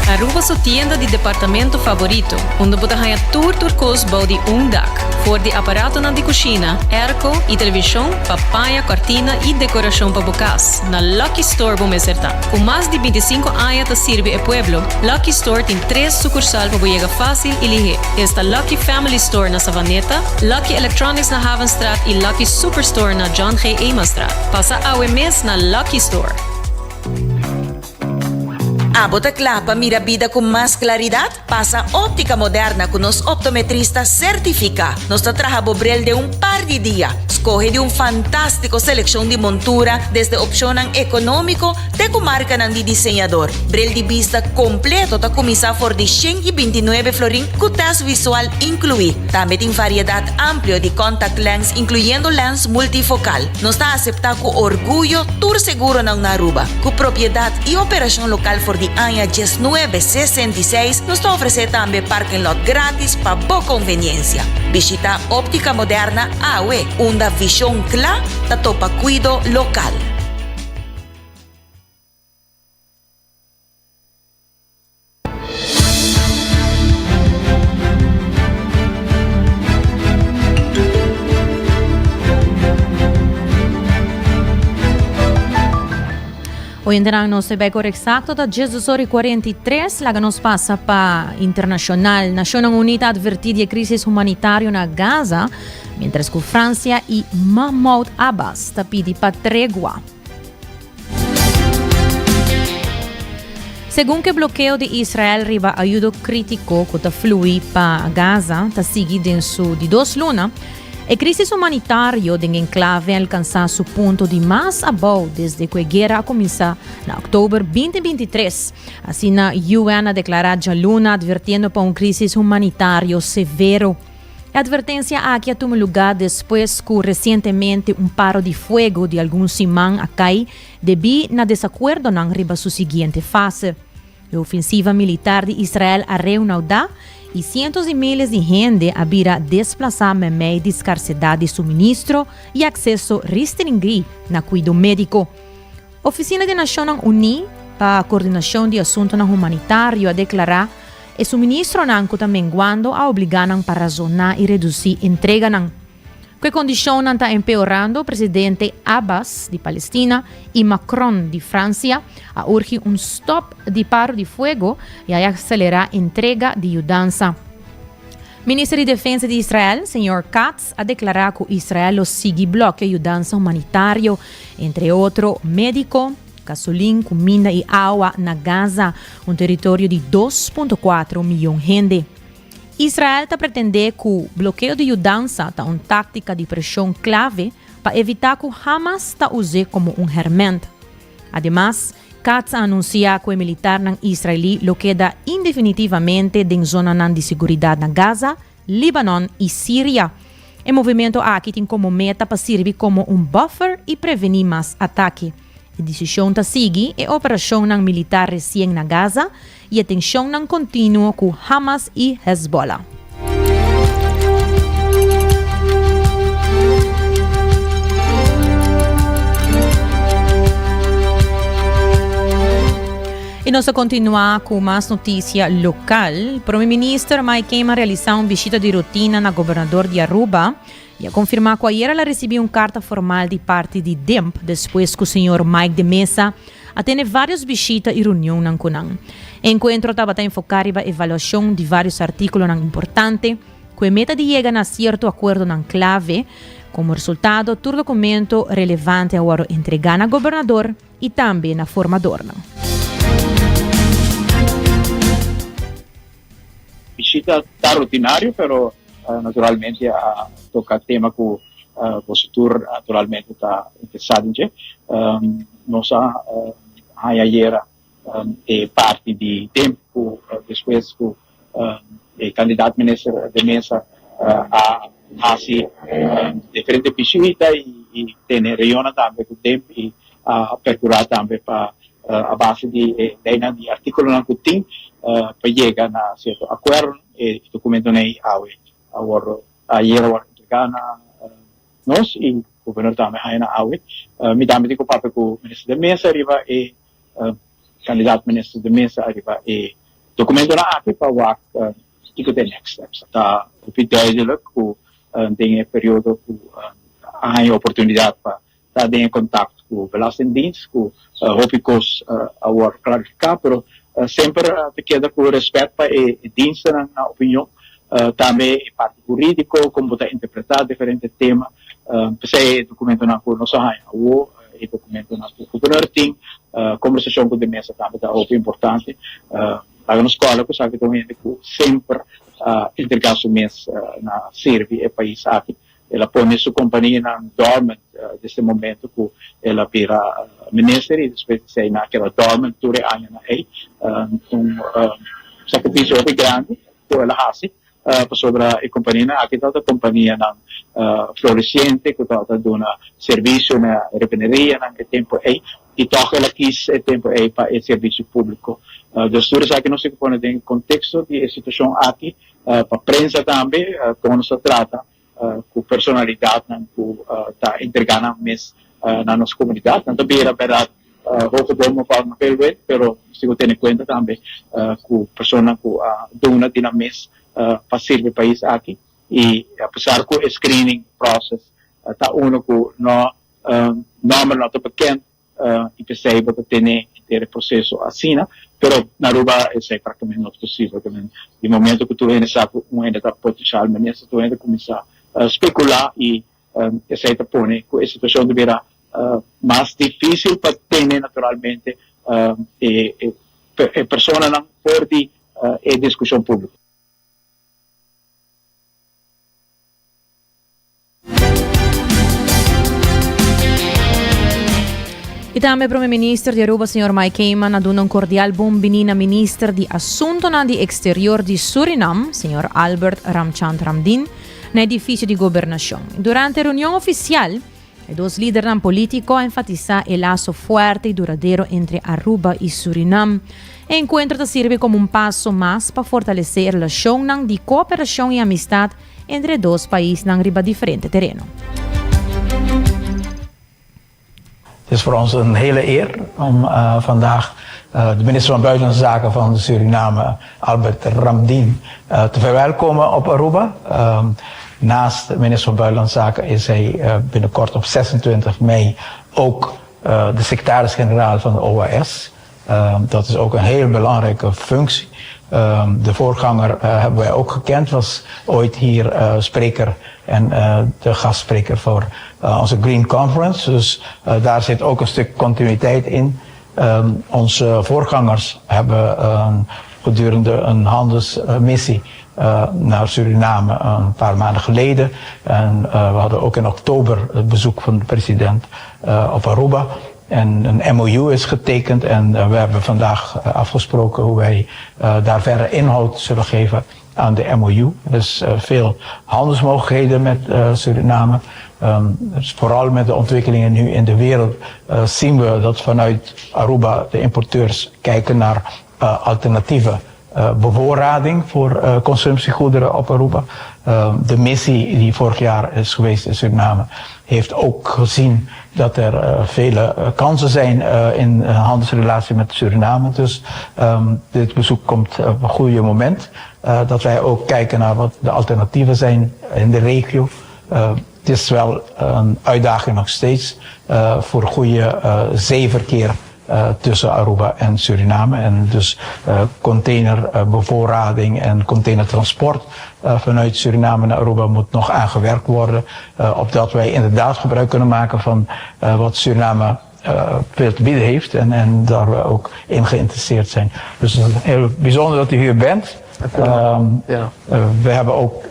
Aruba su tienda di departamento favorito, unda bo ta haña tur tur kos bou di un dak, for di aparatonan di kushina, airco i televishon pa paña, kòrtina i dekorashon pa bo kas, na Lucky Store bo mester ta. Ku mas di bintisinko aña ta sirbi e pueblo, Lucky Store tin tres sukursal pa bo yega fásil i lihé, esta Lucky Family Store na Savaneta, Lucky Electronics na Havenstraat i Lucky Superstore na John G. Emanstraat. Pasa awe mes na Lucky Store! Abo ta kla pa mira bida ku mas klaridat? Pasa Óptica Moderna ku nos optometrista sertifiká. Nos ta traha bo bril den un par di dia. Skohe di un fantástiko selekshon di montura, desde opshonnan ekonómiko te ku markanan di diseñador. Bril di bista kompleto ta kuminsá for di 129 florin ku tèst visual inkluí. Tambe tin variedat amplio di contact lens inkluyendo lens multifokal. Nos ta aseptá ku orguyo tur seguronan na Aruba. Ku propiedat i operashon lokal for di aña diesnuebe sesenta i seis, nos ta ofresé tambe parking lot grátis pa bo konveniensia. Bishitá Óptica Moderna awe, unda vishon kla ta topa kuido lokal. Oyentenan nos ta bai kor eksakto ta 12 ora i 43 laga nos pasa pa internashonal. Nashonnan Uní ta atvertí di e krísis humanitario na Gaza, miéntras ku Fransia i Mahmoud Abbas ta pidi pa tregua. Segun ku e blokeo di Israel riba ayudo krítiko ku ta flui pa Gaza ta sigui den su di dos luna, E crisis humanitario den enclave a alcansa su punto di mas abou desde cu e guera a cuminsa na october 2023. Asina UN a declara djaluna advertiendo pa un crisis humanitario severo. E advertencia aki a tuma luga despues cu recientemente un paro di fuego di algun siman a cay debi na desacuerdonan riba su siguiente fase. E ofensiva militar di Israel a reunaudá i sientos di miles di hende a bira desplasá meimei di skarsedat di suministro i akseso ristringí na kuido médiko. Ofisina di Nashonnan Uní pa Kordinashon di Asuntunan Humanitario a deklará e suministronan ku ta menguando a obligá nan pa razoná i redusí entreganan. Ku e kondishonnan ta empeorando, presidente Abbas di Palestina i Macron di Fransia a urgi un stòp di paro di fuego i a akselerá entrega di yudansa. Minister di Defensa di Israel, señor Katz, a deklará ku Israel lo sigui blòkia yudansa humanitario, entre otro médiko, gasolin, kuminda i awa na Gaza, un teritorio di 2.4 miyon hende. Israel ta pretendé ku blokeo di yudansa ta un táktika di preshon klave pa evitá ku Hamas ta us'é komo un hèrmènt. Ademas, Katz a anunsiá ku e militarnan israelí lo keda indefinitivamente den zonanan di seguridat na Gaza, Libanon i Siria. E movimentu aki tin komo meta pa sirbi komo un buffer i prevení mas atake. E desishon ta sigui e operashonnan militar resien na Gaza i e tenshonnan kontinuo ku Hamas i Hezbollah. I nos ta kontinuá ku mas notisia lokal. Prome Minister Mike Eman a realisá un bishita di rutina na Gobernador di Aruba, I a konfirmá ku ayera el a risibí un karta formal di parti di DIMP despues ku señor Mike de Meza a tene vários bishita i reunionnan ku nan. E enkuentro tabata enfoká riba evaluashon di vários artíkulonan importante ku e meta di yega na sierto akuerdonan klave. Komo resultado, tur dokumento relevante a wòrdu entregá na gobernador i tambe na formadornan. Bishita ta rutinario pero naturalmente a toca tema cu boso tur naturalmente ta interesa den dje. Nos a haya ayera e parti di tempo cu despues cu e candidaat minister de mesa a haci diferente bishita y tene reunionnan tambe cu tempo y a percura tambe pa a base di e leynan di articulonan cu tin pa yega na cierto acuerdonan. E documentonan ey awe a wordo ayer a wordo entrega na nos y gobernador tambe haya nan awe. Mi tambe tin cu papia cu minister de Meza riba e candidaat minister de Meza riba e documentonan aki pa wak kico ta e next steps. Ta hopi duidelijk cu den e periodo cu a haya oportunidad pa ta den e contact cu Belastingdienst cu hopi cos a word clarifica pero semper ta keda cu respet pa e dienstennan na opinion tambe e parti huridico con bo ta interpreta diferente tema p'esey e documentonan cu nos a haya awo e documentonan cu gobernador tin conversacion cu de mesa tambe ta hopi importante laga nos scola cu esaki ta un hende cu semper a entrega su mes na sirbi e pais aki. El a pone su kompanianan dormant desde e momento ku el a bira minister i despues di esei nan a keda dormant tur e añanan ei. Un sakrifisio hopi grandi ku el a hasi pasobra e kompanianan aki tabata kompanianan floresiente ku tabata duna servisio na refinerianan e tempu ei i tòg el a kis e tempu ei pa e servisio públiko. Dus tur esaki nos tin ku pone den konteksto di e situashon aki. Pa prensa tambe kon nos ta trata ku personalidatnan ku ta entrega nan mes na nos komunidat. Nan ta bira bèrdat hoge bomen vallen veel wind, pero nos tin ku tene kuenta tambe ku personanan ku a duna di nan mes pa sirbi e pais aki. I apesar ku e screening process ta uno ku no nòmber no ta bekend. I p'esei bo ta tene henter e proseso asina. Pero na Aruba esei praktikamente no ta posibel. Di momento ku tur hende sa ku un hende ta potensial minister, tur hende ta kuminsá spekulá i esei ta pone ku e situashon ta bira mas difísil pa tene naturalmente e personanan for di e diskushon públiko. Y tambe Prome Minister di Aruba, señor Mike Eman, a duna un cordial bon bini na Minister di Asuntonan di Exterior di Surinam, señor Albert Ramchand Ramdin, na edificio di Gobernacion. Durante e reunion oficial, e dos lidernan politico a enfatisa e laso fuerte y duradero entre Aruba y Surinam. E encuentro ta sirbi como un paso mas pa fortalece e relacionnan di cooperacion y amistad entre e dos paisnan riba diferente tereno. Het is voor ons een hele eer om vandaag de minister van Buitenlandse Zaken van Suriname, Albert Ramdin, te verwelkomen op Aruba. Naast de minister van Buitenlandse Zaken is hij binnenkort op 26 mei ook de secretaris-generaal van de OAS. Dat is ook een heel belangrijke functie. De voorganger hebben wij ook gekend, was ooit hier spreker en de gastspreker voor onze Green Conference. Dus daar zit ook een stuk continuïteit in. Onze voorgangers hebben gedurende een handelsmissie naar Suriname een paar maanden geleden. En we hadden ook in oktober het bezoek van de president op Aruba. En een MOU is getekend en we hebben vandaag afgesproken hoe wij daar verder inhoud zullen geven aan de MOU. Er is veel handelsmogelijkheden met Suriname. Dus vooral met de ontwikkelingen nu in de wereld zien we dat vanuit Aruba de importeurs kijken naar alternatieve bevoorrading voor consumptiegoederen op Aruba. De missie die vorig jaar is geweest in Suriname heeft ook gezien dat er vele kansen zijn in handelsrelatie met Suriname. Dus dit bezoek komt op een goede moment. Dat wij ook kijken naar wat de alternatieven zijn in de regio. Het is wel een uitdaging nog steeds voor goede zeeverkeer tussen Aruba en Suriname. En dus containerbevoorrading en containertransport vanuit Suriname naar Aruba moet nog aangewerkt worden. Opdat wij inderdaad gebruik kunnen maken van wat Suriname veel te bieden heeft en, en daar we ook in geïnteresseerd zijn. Dus het is heel bijzonder dat u hier bent. Ja. We hebben ook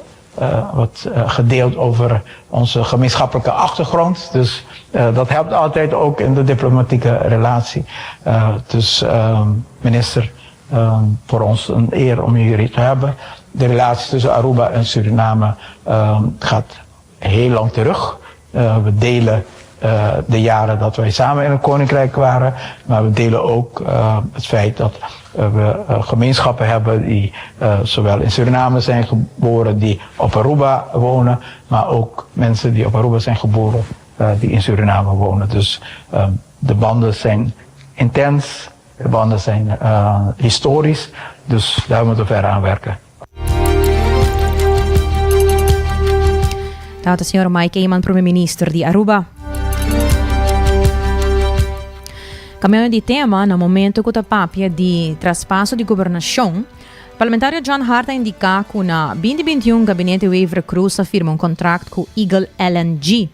wat gedeeld over onze gemeenschappelijke achtergrond. Dus dat helpt altijd ook in de diplomatieke relatie. Dus minister, voor ons een eer om u hier te hebben. De relatie tussen Aruba en Suriname gaat heel lang terug. We delen de jaren dat wij samen in het Koninkrijk waren. Maar we delen ook het feit dat we gemeenschappen hebben die zowel in Suriname zijn geboren, die op Aruba wonen, maar ook mensen die op Aruba zijn geboren, die in Suriname wonen. Dus de banden zijn intens, de banden zijn historisch, dus daar moeten we verder aan werken. Tabata señor Mike Eman, Prome Minister di Aruba. Cambiando di tema, na momento cu ta papia di traspaso di gobernacion, Parlamentario John Hart a indica cu na 2021 Gabinete Wever-Croes a firma un contract cu Eagle LNG.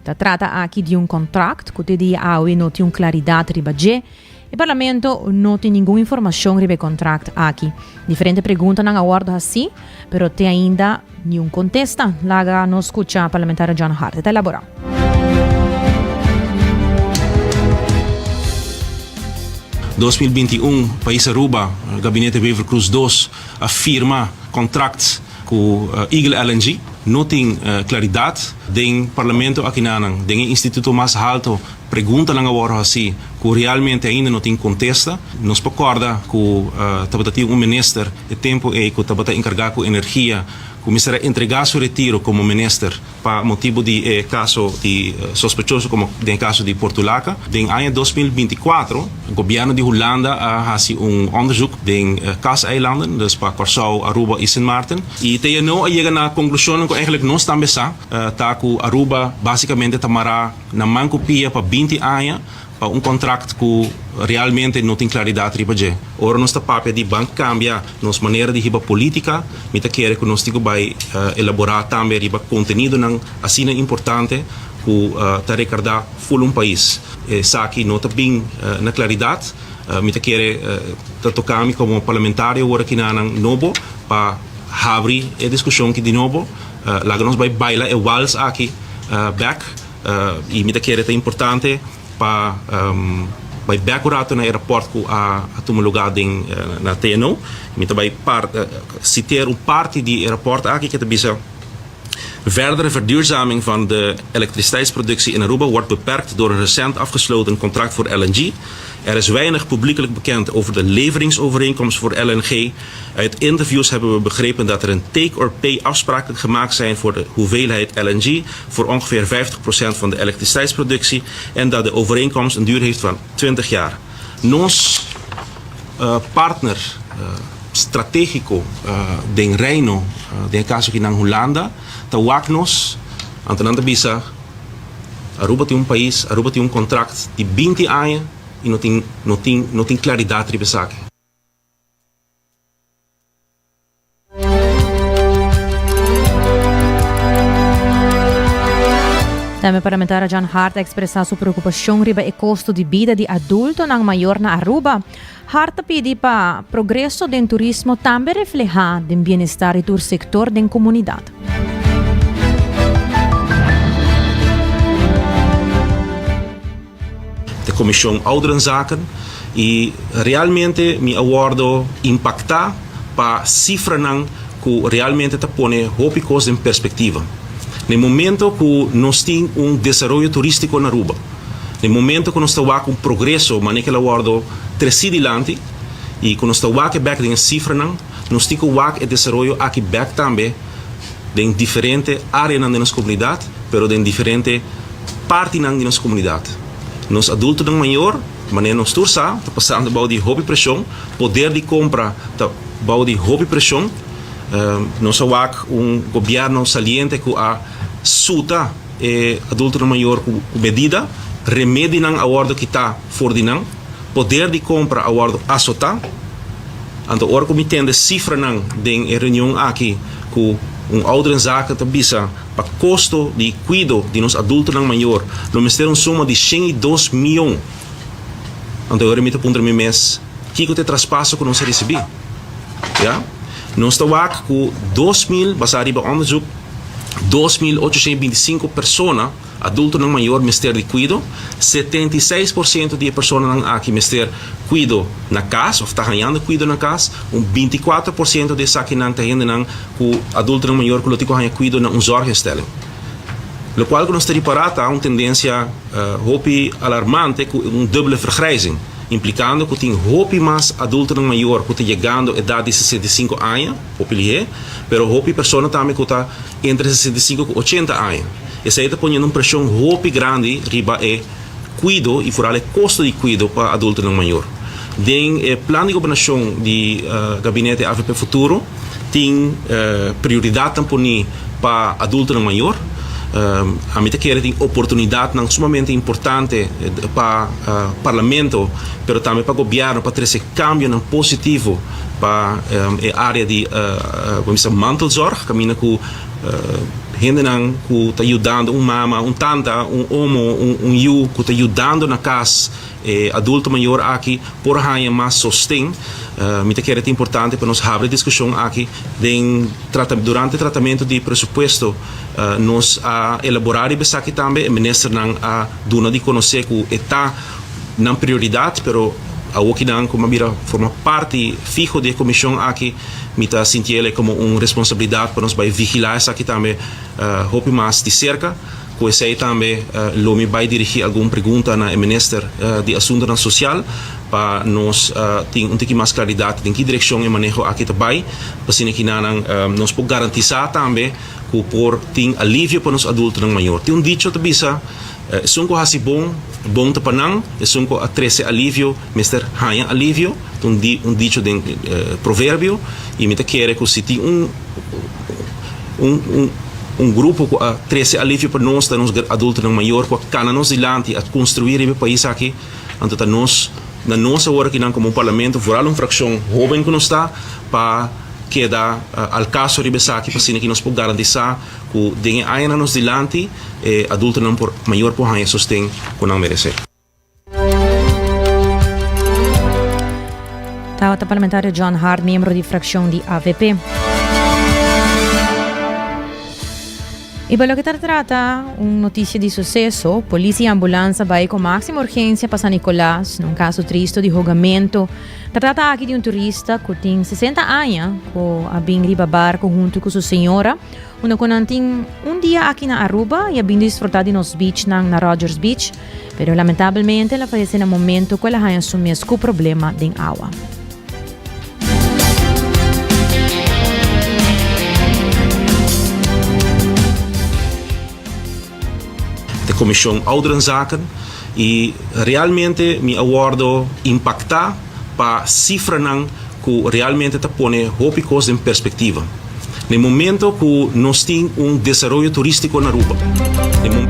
Ta trata aki di un contract cu te dia awe no tin un claridad riba dje. E Parlamento no tin ningun informacion riba e contract aki. Diferente preguntanan a wordo haci, pero te ainda niun contesta. Laga nos scucha Parlamentario John Hart. E ta elabora. 2021, Pais Aruba, Gabinete Wever-Croes dos a firma contract cu Eagle LNG. No tin claridad den Parlamento akinanan, den e instituto mas halto Preguntanan a wòrdu hasí ku realmente ainda no tin kontesta. Nos por kòrda ku tabata tin un minister e tempu ei ku tabata enkargá ku energia ku mester a entregá su retiro komo minister pa motibu di e kaso di sospechoso komo den e kaso di Portulaca. Den aña 2024 gobièrnu di Hulanda a hasi un onderzoek den Kaseilanden, dus pa Kòrsou, Aruba i Sint Maarten, i te no a yega na konklushonnan ku eigenlijk nos tambe sa, ta ku Aruba basikamente ta mará Na man ku pia pa 20 aña pa un kontrakt ku realmente no tin klaridat riba dje. Ora nos ta papia di ban kambia nos manera di hiba polítika, mi ta kere ku nos tin ku bai elaborá tambe riba kontenidonan asina importante ku ta rekardá ful un pais. Esaki no ta bin na klaridat. Mi ta kere ta toka mi komo parlamentario awor aki nanan nobo pa habri e diskushon aki di nobo. Laga nos bai baila e wals aki bek i mi ta kere ta importante pa bai bek un rato na e raport ku a tuma luga den na TNO. Mi ta bai siteer un parti di e raport aki ke ta bisa, Verdere verduurzaming van de elektriciteitsproductie in Aruba wordt beperkt door een recent afgesloten contract voor LNG. Er is weinig publiekelijk bekend over de leveringsovereenkomst voor LNG. Uit interviews hebben we begrepen dat er een take-or-pay afspraken gemaakt zijn voor de hoeveelheid LNG voor ongeveer 50% van de elektriciteitsproductie en dat de overeenkomst een duur heeft van 20 jaar. Nos partner strategico den Reino, den e caso aki nan Hulanda, ta wak nos, anto nan ta bisa Aruba tin un pais, Aruba tin un contract di binti aña y no tin no tin no tin claridad riba esaki. Tambe parlamentario John Hart a expresa su preocupacion riba e costo di bida di adultonan mayor na Aruba. Hart ta pidi pa progreso den turismo tambe refleha den bienestar di tur sector den comunidad. De Comisión Ouderenzaken y realmente mi a wordo impacta pa cifranan cu realmente ta pone hopi cos den perspectiva. Na e momento cu nos tin un desaroyo turistico na Aruba, na e momento cu nos ta wak un progreso manera cu el a wordo treci dilanti y cu nos ta wak e bek den e cifranan, nos tin cu wak e desaroyo aki bek tambe den diferente areanan den nos comunidad, pero den diferente partinan di nos comunidad. Nos adultonan mayor, manera nos tur sa, ta pasando bou di hopi presion, poder di compra ta bou di hopi presion. Nos a wak un gobierno saliente cu a suta e adultonan mayor cu medida, remedinan a wordo kita for di nan, poder di compra a wordo asota. Anto ora cu mi tende cifranan den e reunion aki cu un ouderenzaken ta bisa pa kosto di kuido di nos adultonan mayor lo mester un suma di 102 mion. Anto e ora mi ta puntra mi mes, kiko ta e traspaso ku nos a risibí? Ya, nos ta wak ku 2000, basá riba onderzoek, 2825 persona Adultonan mayor mester di kuido. 76 por siento di e personanan aki mester kuido na kas òf ta hañando kuido na kas. Un 24 por siento di esakinan ta hendenan ku adultonan mayor ku lo tin ku haña kuido na un zorginstelling. Lokual ku nos ta ripará ta un tendensia hopi alarmante ku un dubbele vergrijzing, implikando ku tin hopi mas adultonan mayor ku ta yegando edat di 65 aña, hopi lihé, pero hopi persona tambe ku ta entre 65 ku 80 aña. Esei ta poniendo un preshon hopi grandi riba e kuido i foral e kosto di kuido pa adultonan mayor. Den e plan di gobernashon di Gabinete avp Futuro tin prioridatnan poni pa adultonan mayor. Ami ta kere tin oportunidatnan sumamente importante pa Parlamento pero tambe pa gobièrnu pa trese kambionan positivo pa e área di mantelzorg kaminda ku Hendenan ku ta yudando un mama, un tanta, un omo, un yu ku ta yudando na kas e adulto mayor aki por haña mas sosten. Mi ta kere ta importante pa nos habri e diskushon aki. Den durante tratamentu di presupuesto nos a elaborá riba esaki tambe. E ministernan a duna di konosé ku e ta nan prioridat, pero awokinan ku a bira forma parti fiho di e komishon aki, Mi ta sinti el komo un responsabilidat pa nos bai vigilá esaki tambe hopi mas di serka. Ku esei tambe lo mi bai dirigí algun pregunta na e minister di Asuntunan Sosial pa nos tin un tiki mas klaridat den ki direkshon e maneho aki ta bai, pa asina kinanan nos por garantisá tambe ku por tin alivio pa nos adultonan mayor. Tin un dicho ta bisa, Esun ku hasi bon, bon ta pa nan, esun ku a trese alivio mester haña alivio. Ta un di un dicho den proverbio y mi ta kere cu si tin un un un. Un grupo ku a trese alivio pa nos ta nos adultonan mayor ku a kana nos dilanti, a konstruí riba e pais aki. Anto ta nos, na nos awor akinan komo un parlamento, vooral un frakshon hoben ku nos ta, pa keda al kaso riba esaki pa asina ki nos por garantisá ku den e añanan nos dilanti e adultonan por mayor por haña e sosten ku nan meresé. Tabata parlamentario John Hart, miembro di fraccion di avp. Y pa loke ta trata un noticia di suceso, polis y ambulans a bay cu maxima urgencia pa San Nicolas na un caso tristo di hogamento. Ta trata aki di un turista cu tin 60 aña cu a bin riba barco hunto cu su señora. Unda cu nan tin un dia aki na Aruba y a bin disfruta di nos beachnan na Rogers Beach, pero lamentabelmente el a fayece na momento cu el a haya su mes cu problema den awa. De Commission Ouderenzaken y realmente mi a wordo impacta pa cifranan cu realmente ta pone hopi cos den perspectiva. Na e momento cu nos tin un desaroyo turistico na Aruba, na e.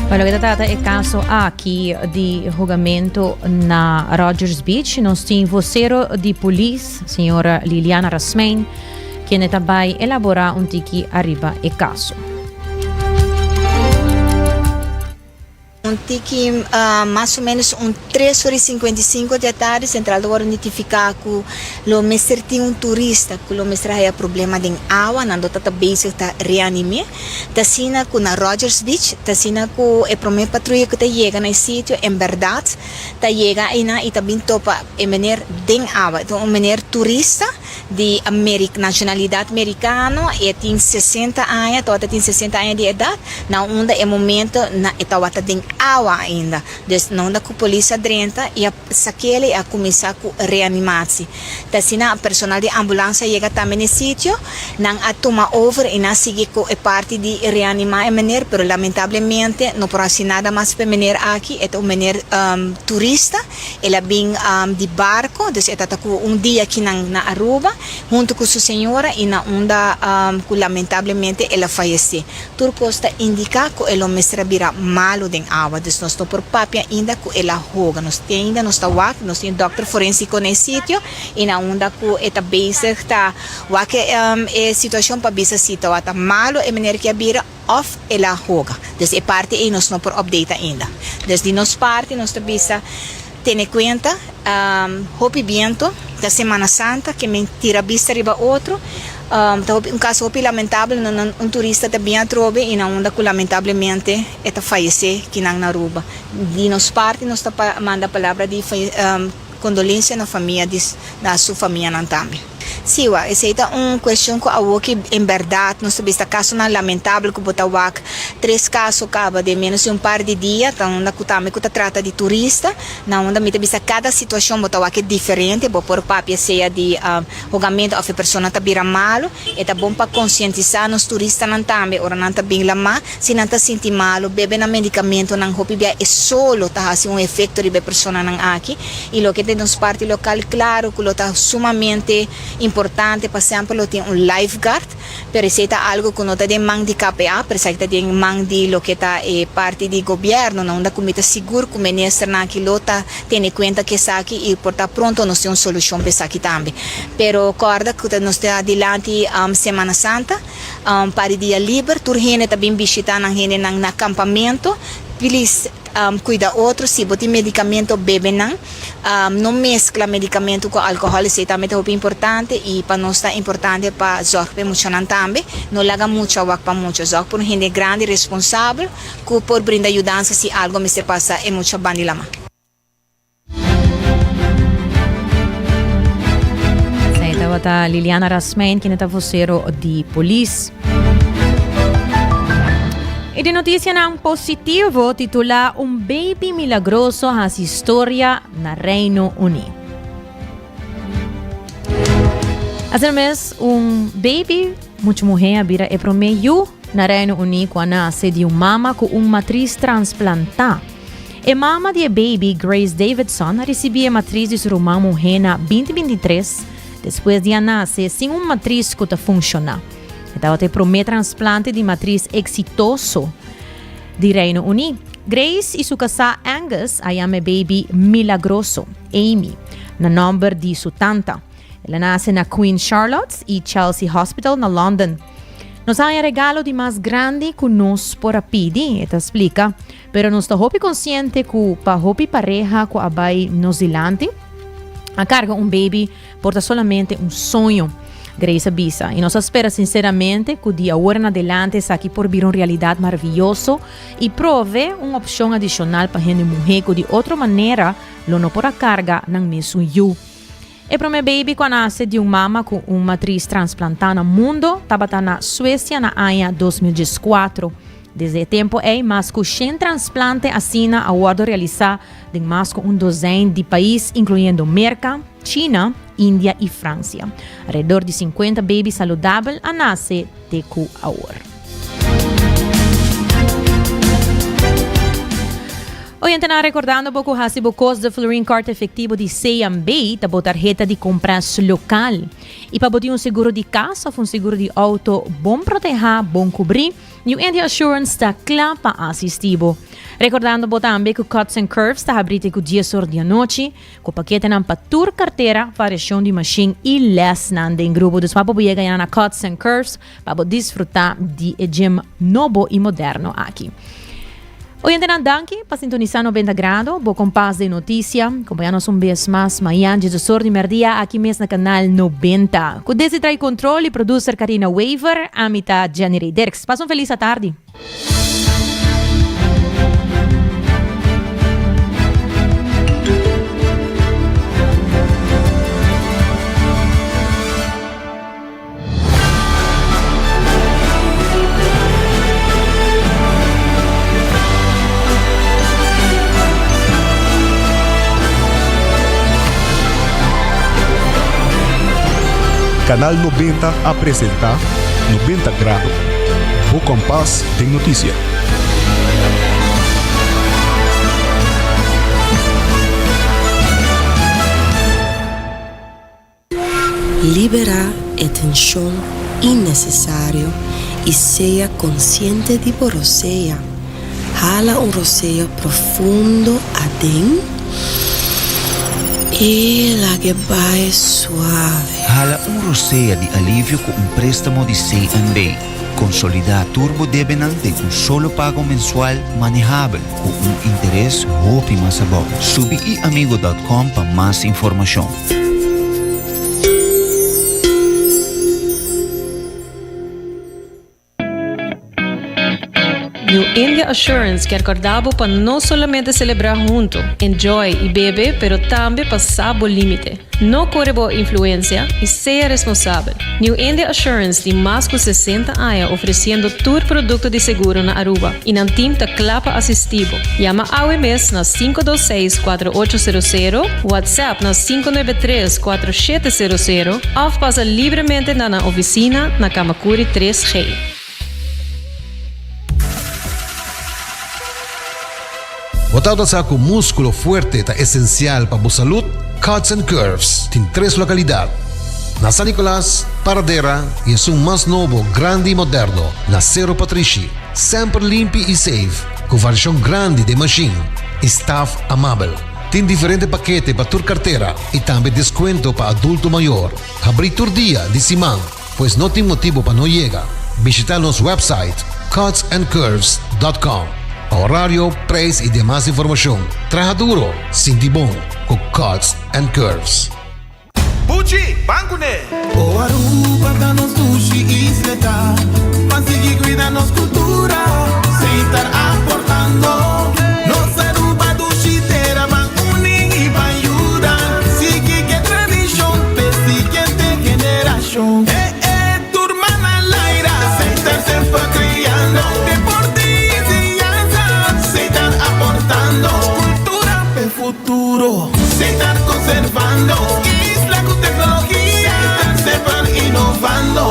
Pa loke ta trata e caso aki di hogamento na Rogers Beach, nos tin vocero di polis, señora Liliana Rasmijn, Kende ta bai elaborá un tiki ariba e kaso. Un tiki mas o menos un tres ora y 55 di atardi Central ta wòrdu notifiká ku lo mester tin un turista ku lo mester haya problema den awa, nan lo ta ta bezig ta reanim'é. Ta asina ku na Rogers Beach, ta asina ku e promé patruya ku ta yega na e sitio en bèrdat ta yega einan y ta bin topa e meneer den awa. E ta un meneer turista. Di nacionalidad mericano, e tin 60 aña, tawata tin 60 aña di edad, na unda e momento na e tawata den awa ainda. Dus na unda cu polis a drenta y a sakele y a cuminsa cu reanimatie. Ta asina personal di ambulance a yega tambe na e sitio, nan a tuma over y nan a sigui cu e parti di reanima e meneer, pero lamentablemente no por haci nada mas pa e meneer aki, e ta un meneer turista. El a bin di barco, dus e tata cu un dia aki nan na Aruba, hunto cu su señora y na unda cu lamentablemente el a fayece. Tur cos ta indica cu e lo mester a bira malo den awa, dus nos no por papia ainda cu el a hoga. Nos te ainda nos ta wak, nos tin dokter forensico na e sitio y na unda cu e ta bezig ta wak e situacion pa bisa si tawata malo e meneer ki a bira. Of el a hoga. Dus e parti ei nos no por update ainda. Dus di nos parti nos ta bisa tene cuenta hopi biento ta Semana Santa ke men tira bista riba otro. Ta hopi un caso hopi lamentabel no nan un turista ta bien atrobe y na unda cu lamentablemente e ta fayece kinan na Aruba. Di nos parti nos ta manda palabra di condolencia na famia di na su famianan tambe. Sí, wak, esei ta un cuestion cu awoki en berdad nos ta bista casonan lamentabel cu bo ta wak tres caso caba den menos di un par di dia, ta unda cu tambe cu ta trata di turista, na unda mi ta bisa cada situacion bo ta wak e diferente, bo por papia sea di hogamento of e persona ta bira malo, e ta bon pa concientisa nos turistanan tambe ora nan ta bin lama, si nan ta sinti malo, bebe nan medicamentonan hopi bia e solo ta haci un efecto riba e personanan aki. Y loke ta nos parti local, claro cu lo ta sumamente importante pa semper lo tin un lifeguard, pero esey ta algo cu no ta den man di KPA, pero esaki ta den man di loke ta e parti di gobierno, na unda cu mi ta sigur cu ministernan aki lo ta tene cuenta cu esaki y por ta pronto nos tin un solucion pa esaki tambe. Pero corda cu ta nos ta dilanti Semana Santa, un par di dia liber, tur hende ta bin bishita nan hendenan na campamento, please. Cuida otro, si bo tin medicamento bebe nan. No mezcla medicamento cu alcohol, esey tambe ta hopi importante y pa nos ta importante pa zorg pa e muchanan tambe. No laga mucha wak pa mucha, zorg pa un hende grandi responsabel cu por brinda yudansa si algo mester pasa e mucha bandi lama. Esei tabata Liliana Rasmijn, kende ta vocero di polis. Y di noticianan positivo titula Un baby milagroso haci historia na Reino Uni. Asina mes, un baby mucha muhé a bira e promé yu na Reino Uni ku a nase di un mama ku un matris transplantá. E mama di e baby, Grace Davidson, a risibí e matris di su ruman muhé na 2023. despues di a nase sin un matris ku ta funshoná. E tabata e promé transplante di matris eksitoso di Reino Uní. Grace i su kasá Angus a yama e baby milagroso, Amy, na nòmber di su tanta. El a nase na Queen Charlotte's i Chelsea Hospital na London. Nos a haña regalo di mas grandi ku nos por a pidi, e ta splika. Pero nos ta hopi konsiente ku pa hopi pareha ku a bai nos dilanti, a karga un baby por ta solamente un soño, Grace a bisa. I nos a spera sinseramente ku di awor en adelante esaki por bira un realidat maravioso i prove un opshon adishonal pa hende muhé ku di otro manera lo no por a karga nan mesun yu. E promé baby ku a nase di un mama ku un matris transplantá na mundo tabata na Suesia na aña 2014. Desde e tempu ei mas ku shen transplante asina a wòrdu realisá den mas ku un dozein di pais inkluyendo Merka, China, India i Fransia. Alrededor di sinkuenta baby saludabel a nase te ku awor. Oyentenan rekordando bo ku hasi bo kos de Florin Card efektivo di CMB ta bo tarheta di kompras lokal. I pa bo tin un seguro di kas òf un seguro di outo bon protehá, bon kubrí, New India Assurance ta kla pa asistí bo. Rekordando bo tambe ku Cuts and Curves ta habrí te ku dies or di anochi, ku paketenan pa tur kartera, variashon di mashin i lèsnan den grupo. Dus pa bo yega ya na Cuts and Curves Pa bo disfruta di e gym nobo y moderno aki. Oyentenan danki pa sintonisa 90 Grado, bo kompas den noticia. Compaña nos un bes mas mañan djesesor di merdia aki mes na Canal 90. Cu Desi trae control y producer Carina Wever, ami ta Jenny Ray Dirks. Pasa un feliz atardi. Canal 90 a presenta 90 Grado, bo kompas den notisia. Liberá e tenshon innesesario i sea konsiente di bo rosea. Hala un rosea profundo aden i lag'e bai suave. Hala un rosea di alivio ku un préstamo di CNB. Konsolidá tur bo debenan den un solo pago mensual manehabel ku un interes hopi mas abou. Subi iamigo dòt kòm pa mas informashon. New India Assurance kier corda bo pa no solamente celebra hunto, enjoy y bebe pero tambe pa sa bo limite. No core bo influencia y sea responsabel. New India Assurance tin mas cu 60 aña ofreciendo tur producto di seguro na Aruba y nan team ta cla pa asisti bo. Yama awe mes na 526 4800, WhatsApp na 593 4700 of pasa libremente na nan oficina na Camacuri 3G. Bo tabata sa ku múskulo fuerte ta esensial pa bo salud? Cuts and Curves tin tres lokalidat, na San Nicolas, Paradera i esun mas nobo, grandi i moderno na Sero Patrishi. Semper limpi i safe, ku variashon grandi den mashin i staf amabel. Tin diferente pakete pa tur kartera i tambe deskuento pa adulto mayor. Habrí tur dia di siman. Pues no tin motibo pa no yega. Bishita nos website cutsandcurves.com pa horario, prijs y demas informacion. Traha duro, sinti bon cu Cuts and Curves. Buchi, ban kuné! O Aruba ta nos dushi isleta, ban sigui cuida nos cultura, Setar aportando. Nos Aruba dushi tera, ban uni y ban yuda, sigui ke tradicion p'e siguiente generacion. Eh eh, tur man al aire, Setar semper creando, deporte y enseñanza, Setar aportando, cultura p'e futuro, Setar conservando, isla cu tecnologia, Setar semper innovando.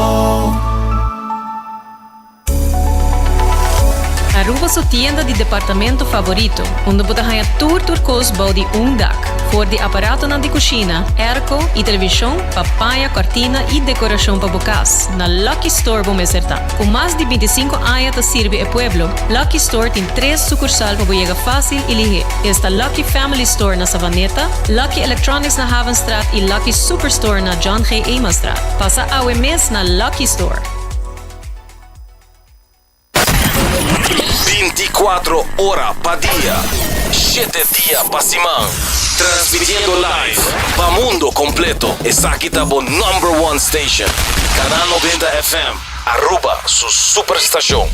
Aruba. boso tienda di departamento favorito, unda bo ta haña tur tur kos bou di un dak. For di aparatonan di kushina, airco i televishon pa paña, kòrtina i dekorashon pa bo kas, na Lucky Store bo mester ta. Ku mas di 25 aña ta sirbi e pueblo, Lucky Store tin tres sukursal pa bo yega fásil i lihé. Esta Lucky Family Store na Savaneta, Lucky Electronics na Havenstraat i Lucky Superstore na John G. Emanstraat. Pasa awe mes na Lucky Store. 24 ora pa dia, shete dia pa siman. Transmitiendo live pa mundo completo. Esaki ta bo number one station. Canal 90 FM, Aruba su superstacion.